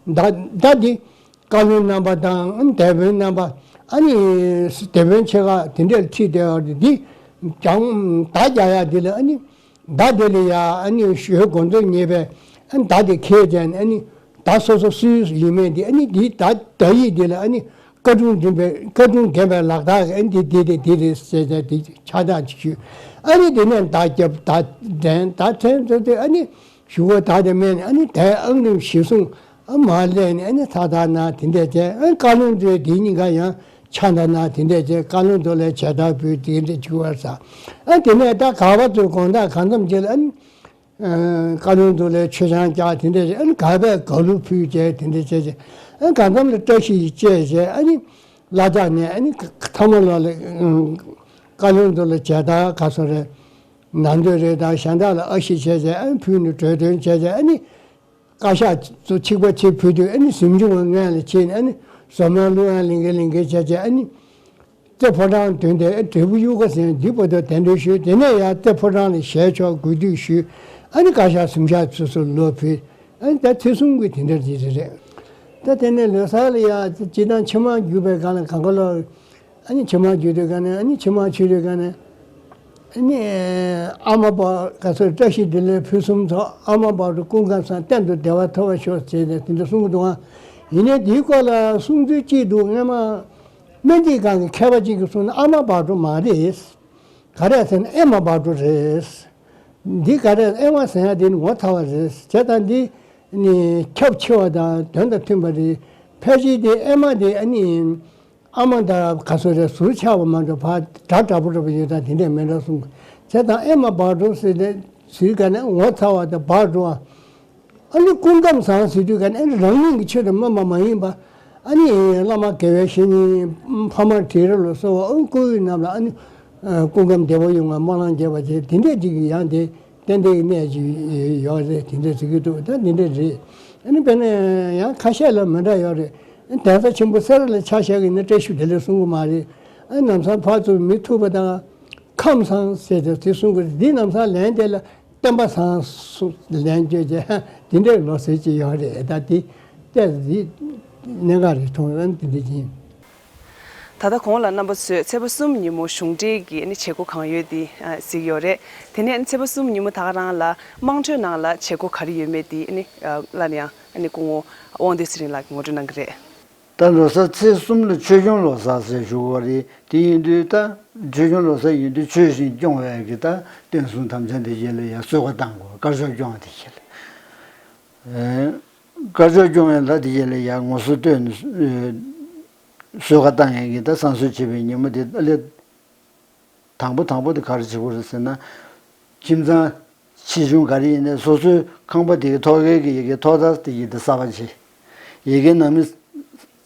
ད་ད་དེ། བཀའ་བློན་རྣམ་པ་དང་སྡེ་དཔོན་རྣམ་པ། ཨ་ནི་སྡེ་དཔོན་ཆེ་ཁག་དེ་འདྲར་ཁྲིད་བསྡད་ཡོད་རེད། འདི་ཀྱང་མདའ་རྒྱག་ཡག་འདི་ལ་ཨ་ནི་མདའ་དེ་ལ་ཡ་ཨ་ནི་ཞོལ་གོ་མཛུབ་གཉིས་པས་ཨ་ནི་མདའ་དེ་ཁྱེར་བྱས་ནས་ཨ་ནི་མདའ་སོ་སོ་སུའི་ཡིན་མིན་འདི་ཨ་ནི་འདི་མདའ་མདའ་ཡིག་འདི་ལ་ཨ་ནི་བཀའ་དྲུང་འཛིན་པའི་བཀའ་དྲུང་འགན་པའི་ལག་རྟགས་ཨ་ནི་འདི་འདི་རེད་འདི་རེད་ཟེར་བྱས་འདི་ཆ་ཚང་ཅིག་ཞུས། ཨ་ནི་དེ་ནས་མདའ་རྒྱབ་མདའ་འདྲེན་མདའ་འདྲེན་ཚར་དུས་ཨ་ནི། གཞུག་གུ་ད་དེ་མིན་ཨ་ནི་དེ་ཨང་རིམ་གཞི་བཟུང་ཨ་མར་སླེབས་ནས་ཨ་ནི་ཚ་ཐག་ན་དེ་འདྲས་བྱས། ཨ་བཀའ་བློན་ཚོས་དེ་གཉིས་ཀ་ཡང་ཆ་འདྲ་ན་དེ་འདྲས་བྱས། བཀའ་བློན་ཚོ་ལ་མཇལ་དར་ཕུལ་དེ་འདྲས་བྱུང་བ་ས། ཨ་དེ་ནས་ད་ག་བ་ཚོའི་དགོངས་དག་གང་འཚམ་བྱས་ལ་ཨ་ནི་ཨ་བཀའ་བློན་ཚོ་ལ་མཆོད་ཆང་བཀྱག་དེ་འདྲས་བྱས། ཨ་ནི་ག་བས་ག་ལུ་ཕུལ་བྱས་དེ་འདྲས་བྱས་བྱས། ཨ་གང་འཚམ་ལ་བཀྲ་ཤིས་ཤིག་བཅས་བྱས། ཨ་ནི་བླ་བྱ་ནས་ཨ་ནི་ཐ་མ་ལོ་ལ་བཀའ་བློན་ཚོ་ལ་མཇལ་དར་ག་སོ་རེད། ནང་དོན་རེ་དང་གཞན་དག་ལ་ཨ་ཞེ་བྱས་བྱས་ཨ་ནི་ཕུལ་ནས་གྲོས་དོན་བྱས་བྱས། ཨ་ནི་བཀའ་ཤག་ཚོ་གཅིག་པ་གཅིག་ཕུལ་དུས་ཨ་ནི་གཟིམ་ཆུང་བ་སྔོན་ལ་ཕྱིན་ནས་ཨ་ནི་ཟོར་མོའི་གླུ་དབྱངས་ལིང་གེ་ལིང་གེ་བྱས་བྱས། ཨ་ནི་རྩེ་ཕོ་བྲང་མདུན་དེ་འབྲས་བུ་གཡུ་ཁ་ཟེར་འདི་བར་དུ་གདན་འདྲེན་ཞུས། དེ་ནས་ཡང་རྩེ་ཕོ་བྲང་ལ་ཞལ་ཕྱོགས་གུས་འདུད་ཞུས། ཨ་ནི་བཀའ་ཤག་གཟིམ་ཤག་ཚུར་ཚུར་ལོག་ཕུལ། ཨ་ནི་ད་ཚེས་གསུམ་གྱི་དེ་འདྲ་ཅིག་རེད། ད་དེ་ནས་ལོ་གསར་ལ་ཡང་སྤྱིར་བཏང་ཕྱི་མ་བརྒྱུད་པའི་སྒང་ལ་གང་ག་ལོ། ཨ་ནི་ཕྱི་མ་བརྒྱུད་དུས་ག་ནས་ཨ་ནི་ཕྱི་མ་ཆོས་རེ་ག་ནས་ཨ་ནི་ཨ་མ་བག་ག་ཚོད་བཀྲ་ཤིས་བདེ་ལེགས་ཕུན་སུམ་ཚོགས། ཨ་མ་བག་གྲོ་སྐུ་ཁམས་བཟང་། གཏན་དུ་བདེ་བ་ཐོབ་པར་ཤོག་ཟེར་ནས་དེ་འདྲ་གསུང་གི་འདུག་ཨ། ཡིན་ནའི་དེའི་སྐོར་ལ་གསུང་ཚུལ་གཅིག་འདུག་སྔོན་མ་སྨན་རྩིས་ཁང་གི་མཁས་པ་གཅིག་གིས་གསུངས་ན་ཨ་མ་བག་གྲོ་མ་རེད། ག་རེ་ཟེར་ན་ཨེ་མ་བག་གྲོ་རེད། འདི་ག་རེ་ཨེ་མ་ཟེར་ཡ་དེ་ནི་ངོ་ཚ་བ་རེད། བྱས་ཙང་འདི་ནི་ཁྱབ་ཆེ་བ་དང་དོན་དང་མཐུན་པ་རེད། ཕལ་ཆེར་དེ་ཨེ་མ་དེ་ཨ་ནི་ཨ་མ་དང་ག་ཚོད་རེད་ཟུར་ཆག་པ་མ་གཏོགས་ཕར་འདྲ་འདྲ་པོ་འདྲ་པོ་ཡོད་ཙང་དེ་འདྲས་མེད་འགྲོ་གསུངས། བྱས་ཙང་ཨེ་མ་བག་གྲོ་ཟེར་ནས་ཟུར་ག་ནས་ངོ་ཚ་བ་དང་བག་གྲོ་བ། ཨ་ནི་སྐུ་ཁམས་བཟང་ཟེར་དུས་ག་ནི་ཨ་ནི་རང་ཉིད་ཀྱི་ཆོས་དང་མ་མ་མ་ཡིན་པ། ཨ་ནི་བླ་མ་དགེ་བའི་བཤེས་གཉེན་ཕ་མ་དྲིན་རེ་ལ་གསོལ་བ་ཨ་ནི་སྐུ་ཡི་རྣམས་ལ་ཨ་ནི་སྐུ་ཁམས་བདེ་བོ་ཡོང་བ་སྨོན་ལམ་རྒྱས་པ་བྱས་དེ་འདྲས་ཅིག་གི་ཡང་དེ་ཏན་ཏན་གྱི་གནས་ཅིག་ཡོད་རེད། དེ་འདྲས་ཟེར་གྱི་འདུག་ད་དེ་འདྲས་རེད། ཨ་ནི་དཔེར་ན་ཡང་ཁ་ཤས་ལ་མི་འདྲ་ཡོད་རེད། གདན་ས་ཆེན་པོ་སེ་ར་ལ་ཆ་བཞག་གི་ནི་བཀྲ་ཤིས་བདེ་ལེགས་གསུང་གི་མ་རེད། ཨ་ནི་ལམ་སང་ཕར་ཚུར་མི་ཐུག་པ་དང་ཁམས་བཟང་ཟེར་ཏེ་དེ་གསུང་གི་རེད། འདི་ལམ་སང་ལན་དེ་ལ་བསྟན་པ་བཟང་གསུང་ལན་བརྗོད་བྱས་དེ་འདྲའི་ལོ་ཟེར་གྱི་ཡོད་རེད། ད་དེ་བལྟས་ཏེ་གནད་འགག་རེད་མཐོང་ཡོད་དེ་འདྲ་ཡིན། ད་ལྟ་གོང་ལ་རྣམ་པ་ཚོས་ཚེས་པ་གསུམ་ཉིན་མོ་གཞུང་འབྲེལ་གྱི་ཨ་ནི་བྱེད་སྒོ་གང་ཡོད་དེ་གཟིགས་ཡོད་རེད། དེ་ནས་ཨ་ནི་ཚེས་པ་གསུམ་ཉིན་མོ་ད་ག་རང་ལ་དམངས་ཁྲོད་ནང་ལ་བྱེད་སྒོ་ག་རེ་ཡོད་མེད་དེ་ཨ་ནི་སླར་ཡང་ཨ་ནི་སྐུ་ངོ་དབང་འདུས་ཚེ་རིང་ལགས་ཀྱིས་ངོ་སྤྲོད་གནང་གི་རེད། ད་ལོ་གསར་ཚེས་གསུམ་ལ་ཆོས་སྐྱོང་ལོ་གསར་ཟེར་ཞུ་གི་ཡོད་རེད། དེ་ཡིན་དུས་ད་ཆོས་སྐྱོང་ལོ་གསར་ཡིན་དུས་ཆོས་བཞིན་སྐྱོང་བའི་གི་ད་བསྟན་སྲུང་དམ་བཅའ་འདི་བཞིན་ལ་ཡང་གསོལ་ཁ་བཏང་དགོས། དཀར་ཕྱོགས་སྐྱོང་བ་དེ་བཞིན་ལ། དཀར་ཕྱོགས་སྐྱོང་བའི་ལྷ་དེ་བཞིན་ལ་ཡང་ངོ་སོ་བསྟོད་ནས་གསོལ་ཁ་བཏང་ཡས་ཀྱི་ད་བསང་གསོལ་བྱེད་པའི་ཉིན་མོ་དེ་ལ། དང་པོ་དང་པོ་དེ་ག་རེ་བྱེད་དགོས་རེད་ཟེར་ན། ཁྱིམ་ཚང་ཆེ་ཆུང་ག་རེ་ཡིན་ནའི་སོ་སོའི་ཁང་པ་དེ་གི་ཐོག་ཁའི་གི་ཡ་གི་ཐོག་ཐག་དེ་ཡི་དེ་གསར་པ་བྱེད། ཡ་གི་ནང་མི་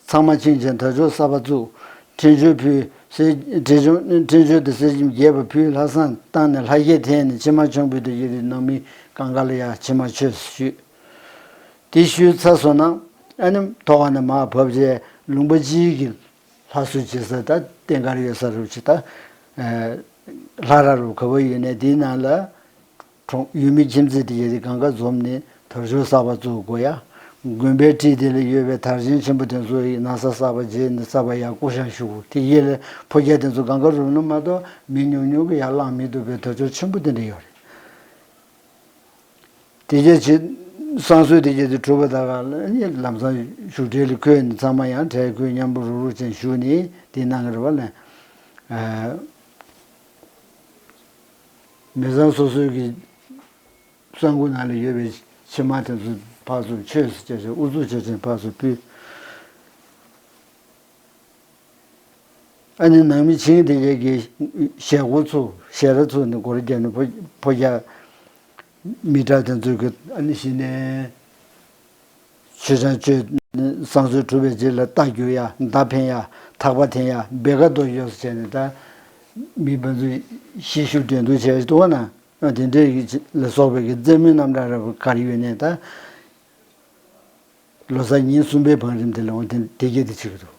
ཚང་མ་ཕྱིན་བྱས་དར་ལྕོག་གསར་པ་བཙུགས། འཕྲིན་བཅོལ་ཕུལ། གསེར་འཕྲིན་བཅོལ་འཕྲིན་བཅོལ་དེ་གསེར་སྐྱེམས་རྒྱས་པ་ཕུལ། ལྷ་བསང་བཏང་ནས་ལྷ་བསྐྱེད་འཐེན་ནས་ཕྱེ་མར་ཆང་ཕུལ་དེ་ཡི་དེ་ནང་མི་གང་ག་ལ་ཡ་ཕྱེ་མར་མཆོད་ཞུས། དེ་ཞུས་ཚར་སོང་ན་ཨ་ནི་ཐོག་ཁ་ནས་མར་བབས་རྗེས་ལུང་པ་སྤྱིའི་གི་ལྷ་གསོལ་བྱེད་ས་ད་རྟེན་མཁར་ཡོད་ས་རུ་ཆེ་ད། ལྷ་ར་རུ་ག་བ་ཡོད་ནས་དེའི་ནང་ལ་གྲོང་ཡུལ་མི་ཁྱིམ་མཚེས་དེ་ཡ་དེ་གང་ག་འཛོམས་ནས་དར་ལྕོག་གསར་པ་བཙུགས་དགོས་ཡ། དགོན་པའི་འཁྲིས་དེ་ལ་ཡོད་པའི་དར་ཆེན་ཆེན་པོ་དེ་ཚོ་ཡི་ན་བཟའ་གསར་པ་བརྗེས་ནས་གསར་པ་ཡར་སྐུ་བཞེངས་ཞུ་དགོས། དེ་ཡི་ལ་ཕོ་རྒྱས་དེ་ཚོ་གང་ག་རུབ་ན་མ་གཏོགས་མི་ཉུང་ཉུང་གི་ཡར་ལངས་མི་ཐུབ་པའི་དར་ལྕོག་ཆེན་པོ་དེ་འདྲ་ཡོད་རེད། དེ་རྗེས་ཆེ་བསང་གསོལ་དེ་རྗེས་དེ་གྲུབ་པ་དག་ལ་ནི་ལམ་སང་བཞུགས་གྲལ་ལ་འཁོད་ནས་ཚང་མ་ཡང་གྲལ་འཁོད་མཉམ་པོ་རུག་རུག་ཅན་བཞུགས་ནས་དེ་གནང་གི་རེད་བ་ལས། མི་ཚང་སོ་སོའི་གི་བསང་ཁུང་ནང་ལ་ཡོད་པའི་ཕྱེ་མར་དེ་ཚོ་ཕར་ཚུར་མཆོད་ཟེར་བྱས་ཨུ་ཚུགས་བྱས་ཅན་ཕར་ཚུར་ཕུལ། ཨ་ནི་ནང་མི་བྱིངས་དེ་གས་ཀྱི་ཞལ་སྒོ་ཚུགས་ཞལ་ར་ཚུགས་ནས་སྒོ་ར་བརྒྱབ་ནས་ཕོ་ཕོ་རྒྱ་མི་དྲག་དེ་ཚོས་ཀྱི་ཨ་ནི་གཞི་ནས་མཆོད་ཆང་མཆོད་ནས་བསང་གསོལ་གྲུབ་པའི་རྗེས་ལ་རྟ་རྒྱུག་ཡ་མདའ་འཕེན་ཡ་ཐག་པ་འཐེན་ཡ་སྦེ་ཀ་རྡོ་གཞོགས་སུ་བྱས་ནས་ད་མི་ཕན་ཚུན་ཤི་ཤུ་འགྲན་བསྡུར་བྱས་འདུག་བ་ན་དེ་འདྲའི་ལ་སོགས་པའི་གི་རྩེད་མོའི་རྣམ་གྲངས་ར་བ་ག་རེ་ཡོད་ནས་ད། ལོ་གསར་ཉིན་གསུམ་པའི་བང་རིམ་དེ་ལ་འོང་དེ་དེ་གས་དེ་བྱེད་ཀྱི་འདུག་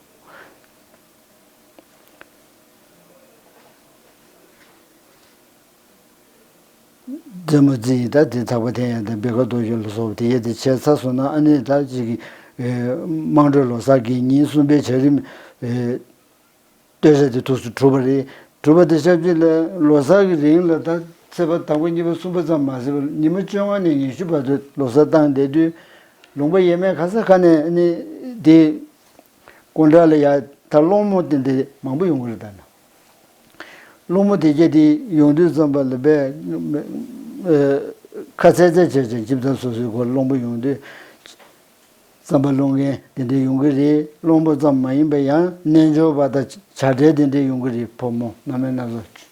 རྩེད་མོ་རྩེ་ཡི་ད་དེ་ཐག་པ་འཐེན་ཡ་དང་སྦེ་ཀ་རྡོ་གཞོགས་ལ་སོགས་དེ་གས་དེ་བྱས་ཚར་སོང་ན་ཨ་ནི་ད་ཅིག་གི་དམངས་ཁྲོད་ལོ་གསར་གྱི་ཉིན་གསུམ་པའི་བྱ་རིམ། ལྟོས་བཅས་དེ་ཐུགས་སུ་གྲུབ་པ་རེད། གྲུབ་པ་དེ་ཞབས་ཕྱི་ལ་ལོ་གསར་གྱི་རིང་ལ་ད་ཚེས་པ་དང་པོ་གཉིས་པ་གསུམ་པ་ཙམ་མ་ཟད་པར་ཉི་མ་བཅོ་ལྔ་ནས་ཉི་ཤུ་བར་དུ་ལོ་གསར་བཏང་བསྡད་དུས་ལུང་པ་ཡས་མས་ག་ས་ག་ནས་ནི་དེ་ཀོང་ཊ་ལ་ཡ་ད་སློང་མོ་དེ་འདྲ་མང་པོ་ཡོང་གི་རེད་ད་ན། སློང་མོ་དེ་གྱད་དེ་ཡོང་དུས་ཙམ་པ་ལ་བས་ཁ་ཚད་ཚད་བྱས་བྱས་ཁྱིམ་ཚང་སོ་སོའི་སྒོར་སློང་མོ་ཡོང་དུས། རྩམ་པ་སློང་མཁན་དེ་འདྲ་ཡོང་གི་རེད། སློང་པོ་ཙམ་མ་ཡིན་པ་ཡང་རྣལ་འབྱོར་པ་དང་བྱ་བྲལ་དེ་འདྲ་ཡོང་གི་རེད། ཕོ་མོ་རྣམ་སྨིན་སྣ་ཚོགས་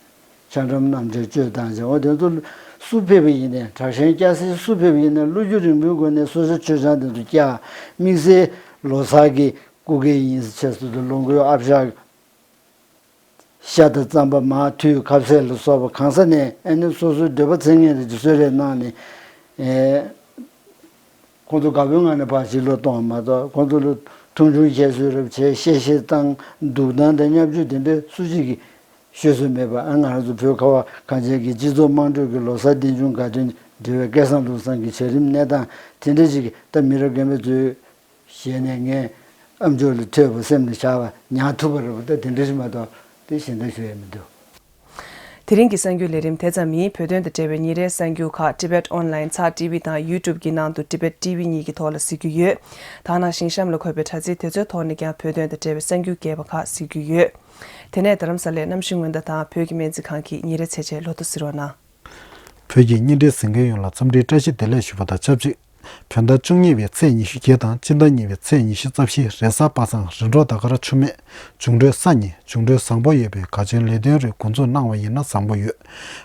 ཆ་འགྲམ་རྣམ་འབྱེད་སྤྱོད་སྟངས་བྱ་བ་དེ་ཚོ་སུ་ཕེབས་པ་ཡིན་ནའི་དྲག་ཞན་སྐྱ་སེར་སུ་ཕེབས་པ་ཡིན་ནའི་བློ་རྒྱུ་རིང་པོའི་སྒོ་ནས་སོ་སོའི་མཆོད་ཆང་དེ་ཚོ་བཀྱག་དམིགས་བསལ་ལོ་གསར་གྱི་སྐུ་སྒེར་ཡིན་ཟེར་ཆེད་དུ་ལོངས་སྐུའི་ཨ་ཕྱག་ཤ་དང་རྩམ་པ་མར་ཐུད་ཁ་ཟས་ལ་སོགས་པ་གང་ས་ནས་ཨ་ནི་སོ་སོའི་འདོད་པ་ཚིམ་མཁན་རེ་གཅིག་གསོལ་རས་གནང་ནས། ཁོང་ཚོ་དགའ་པོའི་ངང་ནས་ཕར་ཕྱིར་ལོག་གཏོང་བ་མ་གཏོགས་ཁོང་ཚོ་ལ་མཐོང་ཆུང་བཤད་སྲོལ་རབ་བྱས་གཤེ་གཤེ་བཏང་འདུག་སྟངས་དང་བརྙས་བཅོས་དེ་འདྲ་སུ་གཅིག་གིས་ཤོད་སྲོལ་མེད་པ། ཨ་ང་རང་ཚོ་བོད་ཁ་བ་གངས་ཅན་གྱི་སྤྱི་ཚོགས་དམངས་ཁྲོད་ཀྱི་ལོ་གསར་རྟེན་འབྱུང་དགའ་སྟོན་འབྲེལ་བའི་སྐལ་བཟང་བློ་བཟང་གི་བྱ་རིམ་གནས་སྟངས་དེ་འདྲ་ཅིག་ད་མི་རབས་རྒན་པ་ཚོའི་ཞལ་ནས་ངས་ཨམ་ཅོག་ལ་ཐོས་པ་སེམས་ལ་བཞག་པ་ཉར་ཐུབ་པ་རེད་པ། ད་དེ་འདྲ་ཞིག་མ་གཏོགས་དེ་གཞན་དག་ཞུ་ཡས་མི་འདུག་དེ་རིང་གི་གསར་འགྱུར་ལས་རིམ་དེ་ཙམ་ཡིན། བོད་དོན་དང་འབྲེལ་བའི་ཉིན་རེའི་གསར་འགྱུར་ཁག་Tibet Online ཚགས་ཊི་ཝི་དང་YouTube གི་ནང་དུ་Tibet T V གཉིས་ཀྱི་ཐོག་ལ་གཟིགས་རྒྱུ་ཡོད། ད་ག་ནང་བཞིན་གཤམ་ལ་འཁོད་པའི་དྲ་ཚིགས་དེ་ཚོའི་ཐོག་ནས་ཀྱང་བོད་དོན་དང་འབྲེལ་བའི་གསར་འགྱུར་རྒྱས་པ་ཁག་གཟིགས་རྒྱུ་ཡོད། དེ་ནས་རྡ་རམ་ས་ལའི་གནམ་གཤིས་སྔོན་བརྡ་དང་བོད་ཀྱི་སྨན་རྩིས་ཁང་གི་ཉིན་རེའི་ཚེས་ཆའི་ལོ་ཐོ་གཟིགས་རོགས་གནང་། བོད་ཀྱི་བརྙན་འཕྲིན་གཟིགས་མཁན་ཡོངས་ལ་འཚམས་འདྲིའི་བཀྲ་ཤིས་བདེ་ལེགས་ཞུ་བ་དང་ཆབས་ཅིག་བོད་ཟླ་བཅུ་གཉིས་པའི་ཚེས་ཉི་ཤུ་བརྒྱད་དང་སྤྱི་ཟླ་གཉིས་པའི་ཚེས་ཉི་ཤུ་རྩ་བཞི། རེས་གཟའ་པ་སངས། རིམ་གྲོ་ཟླ་སྐར་ཆུ་སྨད། འབྱུང་འཕྲོད་གཟའ་ཉི། འབྱུང་འཕྲོད་བཟང་པོ་ཡོད་པས་དགའ་སྐྱོན་ལས་དོན་རེ་འགོ་འཛུགས་གནང་བ་ཡིན་ན་བཟང་པོ་ཡོད།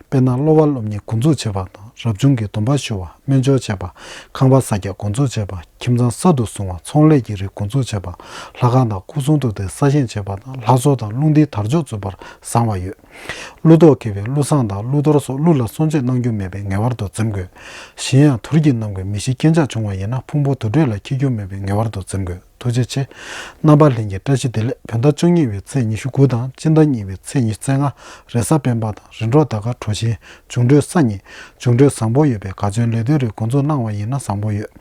དཔེར་ན་གློ་བ་སློབ་གཉེར་འགོ་འཛུགས་བྱེད་པ་དང་ རབ་བྱུང་གི་སྡོམ་པ་ཞུ་བ། སྨན་སྦྱོར་བྱེད་པ། ཁང་པ་གསར་རྒྱག་འགོ་འཛུགས་བྱེད་པ། ཁྱིམ་ཚང་གསར་དུ་བཟུང་བ། ཚོང་ལས་ཀྱི་རིགས་འགོ་འཛུགས་བྱེད་པ། ལྷ་ཁང་དང་སྐུ་གསུང་ཐུགས་རྟེན་གསར་བཞེངས་བྱེད་པ་དང་། ལྷ་གསོལ་དང་རླུང་རྟའི་དར་ལྕོག་འཛུགས་པར་བཟང་བ་ཡོད། ཀླུ་གཏོགས་མཁས་པས་ཀླུ་བསང་དང་ཀླུ་གཏོར་སོགས་ཀླུ་ལ་གསོལ་མཆོད་གནང་རྒྱུ་མེད་པས་ངེས་པར་དུ་འཛེམ་དགོས། གཞན་ཡང་དུར་གྱི་རྣམ་ཀུན་མི་ཤི་རྐྱེན་ཆག་བྱུང་བ་ཡིན་ན་ཕུང་པོ་དུར་ཁྲོད་ལ་འཁྱེར་རྒྱུ་མེད་པས་ངེས་པར་དུ་འཛེམ་དགོས། ཐུགས་རྗེ་ཆེ། རྣམ་པ་ལྷན་རྒྱས་བཀྲ་ཤིས་བདེ་ལེགས། བོད་ཟླ་བཅུ་གཉིས་པའི་ཚེས་ཉི་ཤུ་དགུ་དང་སྤྱི་ཟླ་གཉིས་པའི་ཚེས་ཉི་ཤུ་རྩ་ལྔ། རེས་གཟའ་སྤེན་པ་དང་རིམ་གྲོ་ཟླ་སྐར་གྲོ་བཞིན། འབྱུང་འཕྲོད་ས་ཉིན། འབྱུང་འཕྲོད་བཟང་པོ་ཡོད་པས་ག་བྱུང་ལས་དོན་རིགས་འགོ་འཛུགས་གནང་བ་ཡིན་ན་བཟང་པོ་ཡོད།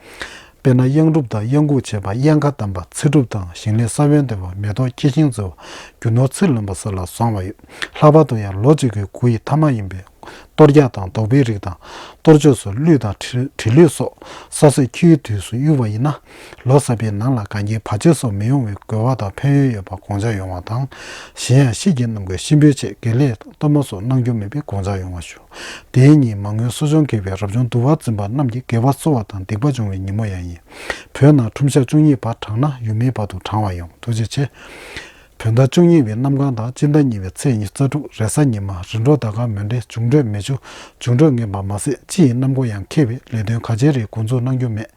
དཔེར་ན་གཡང་སྒྲུབ་དང་གཡང་འགུགས་བྱེད་པ། གཡང་ཁ་བསྡམས་པ། ཚེ་སྒྲུབ་དང་ཞིང་ལས་ས་བོན་འདེབས་པ། མེ་ཏོག་ཁྱི་ཤིང་བཙུགས་པ། རྒྱུ་ནོར་ཚེ་ལོན་པ་སོགས་ལ་བཟང་བ་ཡོད། ལྷག་པར་དུ་ཡང་ལོ་གཅིག་གི་འགོ་ཡི་ཐ་མ་ཡིན་པས། གཏོར་རྒྱག་དང་བཟློག་པའི་རིགས་དང་། གཏོར་ཆོས་སུ་གླུད་དང་དྲི་དྲི་གླུད་སོགས་ས་སྲོད་ཁྱིའི་དུས་སུ་གཡུག་པ་ཡིན་ན། ལོ་གསར་པའི་ནང་ལ་གང་རྒྱལ་བར་ཆད་སོགས་མི་ཡོང་བའི་རྒོལ་བ་དང་ཕན་ཡོན་ཡོད་པ་དགོངས་འཆར་ཡོང་བ་དང་། གཞན་ཡང་ཤིད་ཀྱི་རྣམ་ཀུན་གཤིན་པོའི་ཆེད་དགེ་ལེགས་གཏོར་མ་སོགས་གནང་རྒྱུ་མེད་པའི་དགོངས་འཆར་ཡོང་བ་ཞུ། དེའི་ཉིན་མ་དངུལ་གསོ་སྦྱོང་དགེ་བའི་རབ་བྱུང་དུ་བ་འཛིན་པ་རྣམས་ཀྱིས་དགེ་བ་གསོ་བ་དང་སྡིག་པ་སྦྱོང་བའི་ཉིན་མོ་ཡང་ཡིན། བོད་ནང་ཁྲུམས་ཞག་བཅུ་གཉིས་པ་བགྲངས་ན་ཡུན་མིན་བར་དུ་བགྲང་བ་ཡོང་། ཐུགས་རྗེ་ཆེ། བོད་ཟླ་བཅུ་གཉིས་པའི་གནམ་གང་དང་སྤྱི་ཟླ་གཉིས་པའི་ཚེས་ཉི་ཤུ་རྩ་དྲུག་རེས་གཟའ་ཉི་མ། རིམ་གྲོ་ཟླ་སྐར་མོན་གྲེ། འབྱུང་འཕྲོད་མེ་ཆུ། འབྱུང་འཕྲོད་ངན་པ་མ་ཟད་སྤྱི་ཡི་གནམ་སྒོ་ཡང་ཁེལ་བས་ལས་དོན་ག་ཅིའི་རིགས་འགོ་འཛུགས་གནང་རྒྱུ་མེད།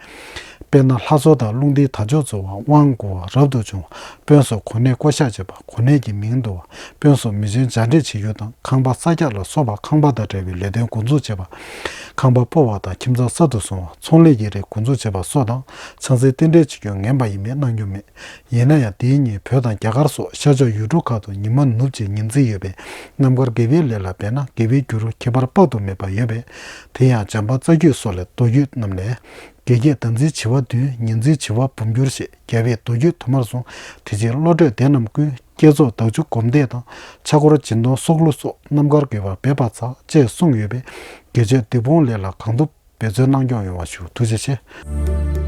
དཔེར་ན་ལྷ་གསོལ་དང་རླུང་རྟའི་དར་ལྕོག་འཛུགས་པ། དབང་བསྐུར་བ། རབ་ཏུ་བྱུང་བ། དཔོན་སོགས་གོ་གནས་བསྐོ་གཞག་བྱེད་པ། གོ་གནས་ཀྱི་མིང་བསྡུ་བ། དཔོན་སོགས་མི་ཆེན་མཇལ་འཕྲད་བྱེད་རྒྱུ་དང་། ཁང་པ་གསར་རྒྱག་ལ་སོགས་པ་ཁང་པ་དང་འབྲེལ་བའི་ལས་དོན་འགོ་འཛུགས་བྱེད་པ། ཁང་པ་སྤོ་བ་དང་ཁྱིམ་ཚང་གསར་དུ་བཟུང་བ། ཚོང་ལས་ཀྱི་རིགས་འགོ་འཛུགས་བྱེད་པ་སོགས་དང་། ཆང་སའི་རྟེན་འབྲེལ་བྱེད་རྒྱུ་ངན་པ་ཡིན་མིན་གནང་རྒྱུ་མེད། ཡིན་ན་ཡང་དེའི་ཉིན་བོད་དང་རྒྱ་གར་སོགས་ཤར་ཕྱོགས་ཡུལ་གྲུ་ཁག་ཏུ་ཉི་མ་ནུབ་ཅིང་ཉི་འཛིན་ཡོད་པས། རྣམ་དཀར་དགེ་བའི་ལས་ལ་འབད་ན་དགེ་བའི་རྒྱུ་རུ་ཁྱད་པར་དཔག་ཏུ་མེད་པ་ཡོད་པས། དེ་ཡང་བྱམས་པ་རྩ་རྒྱུད་སོགས་ལས་མདོ་རྒྱུད་རྣམས་ལས། དགེ་བརྒྱད་ཟླ་འཛིན་བྱེ་བ་བདུན། ཉི་འཛིན་བྱེ་བ་འབུམ་འགྱུར་ཞེས་རྒྱལ་བས་མདོ་རྒྱུད་དུ་མར་གསུངས། དེ་ཕྱིར་བློ་གྲོས་སྡེ་རྣམས་ཀུན། བསྐྱེད་རྫོགས་བདག་འཇུག་སྒོམ་བཟླས་དང་། ཕྱག་སྐོར་སྦྱིན་གཏོང་སྲོག་བླུ་སོགས་རྣམ་དཀར་དགེ་བ་འབད་པར་བྱ། ཅེས་གསུངས་ཡོད་པས། དགེ་ཆོས་སྡིག་སྤོང་ལས་ལ་གང་ཐུབ་འབད་བརྩོན་གནང་སྐྱོང་ཡོང་བ་ཞུ། ཐུགས་རྗེ་ཆེ།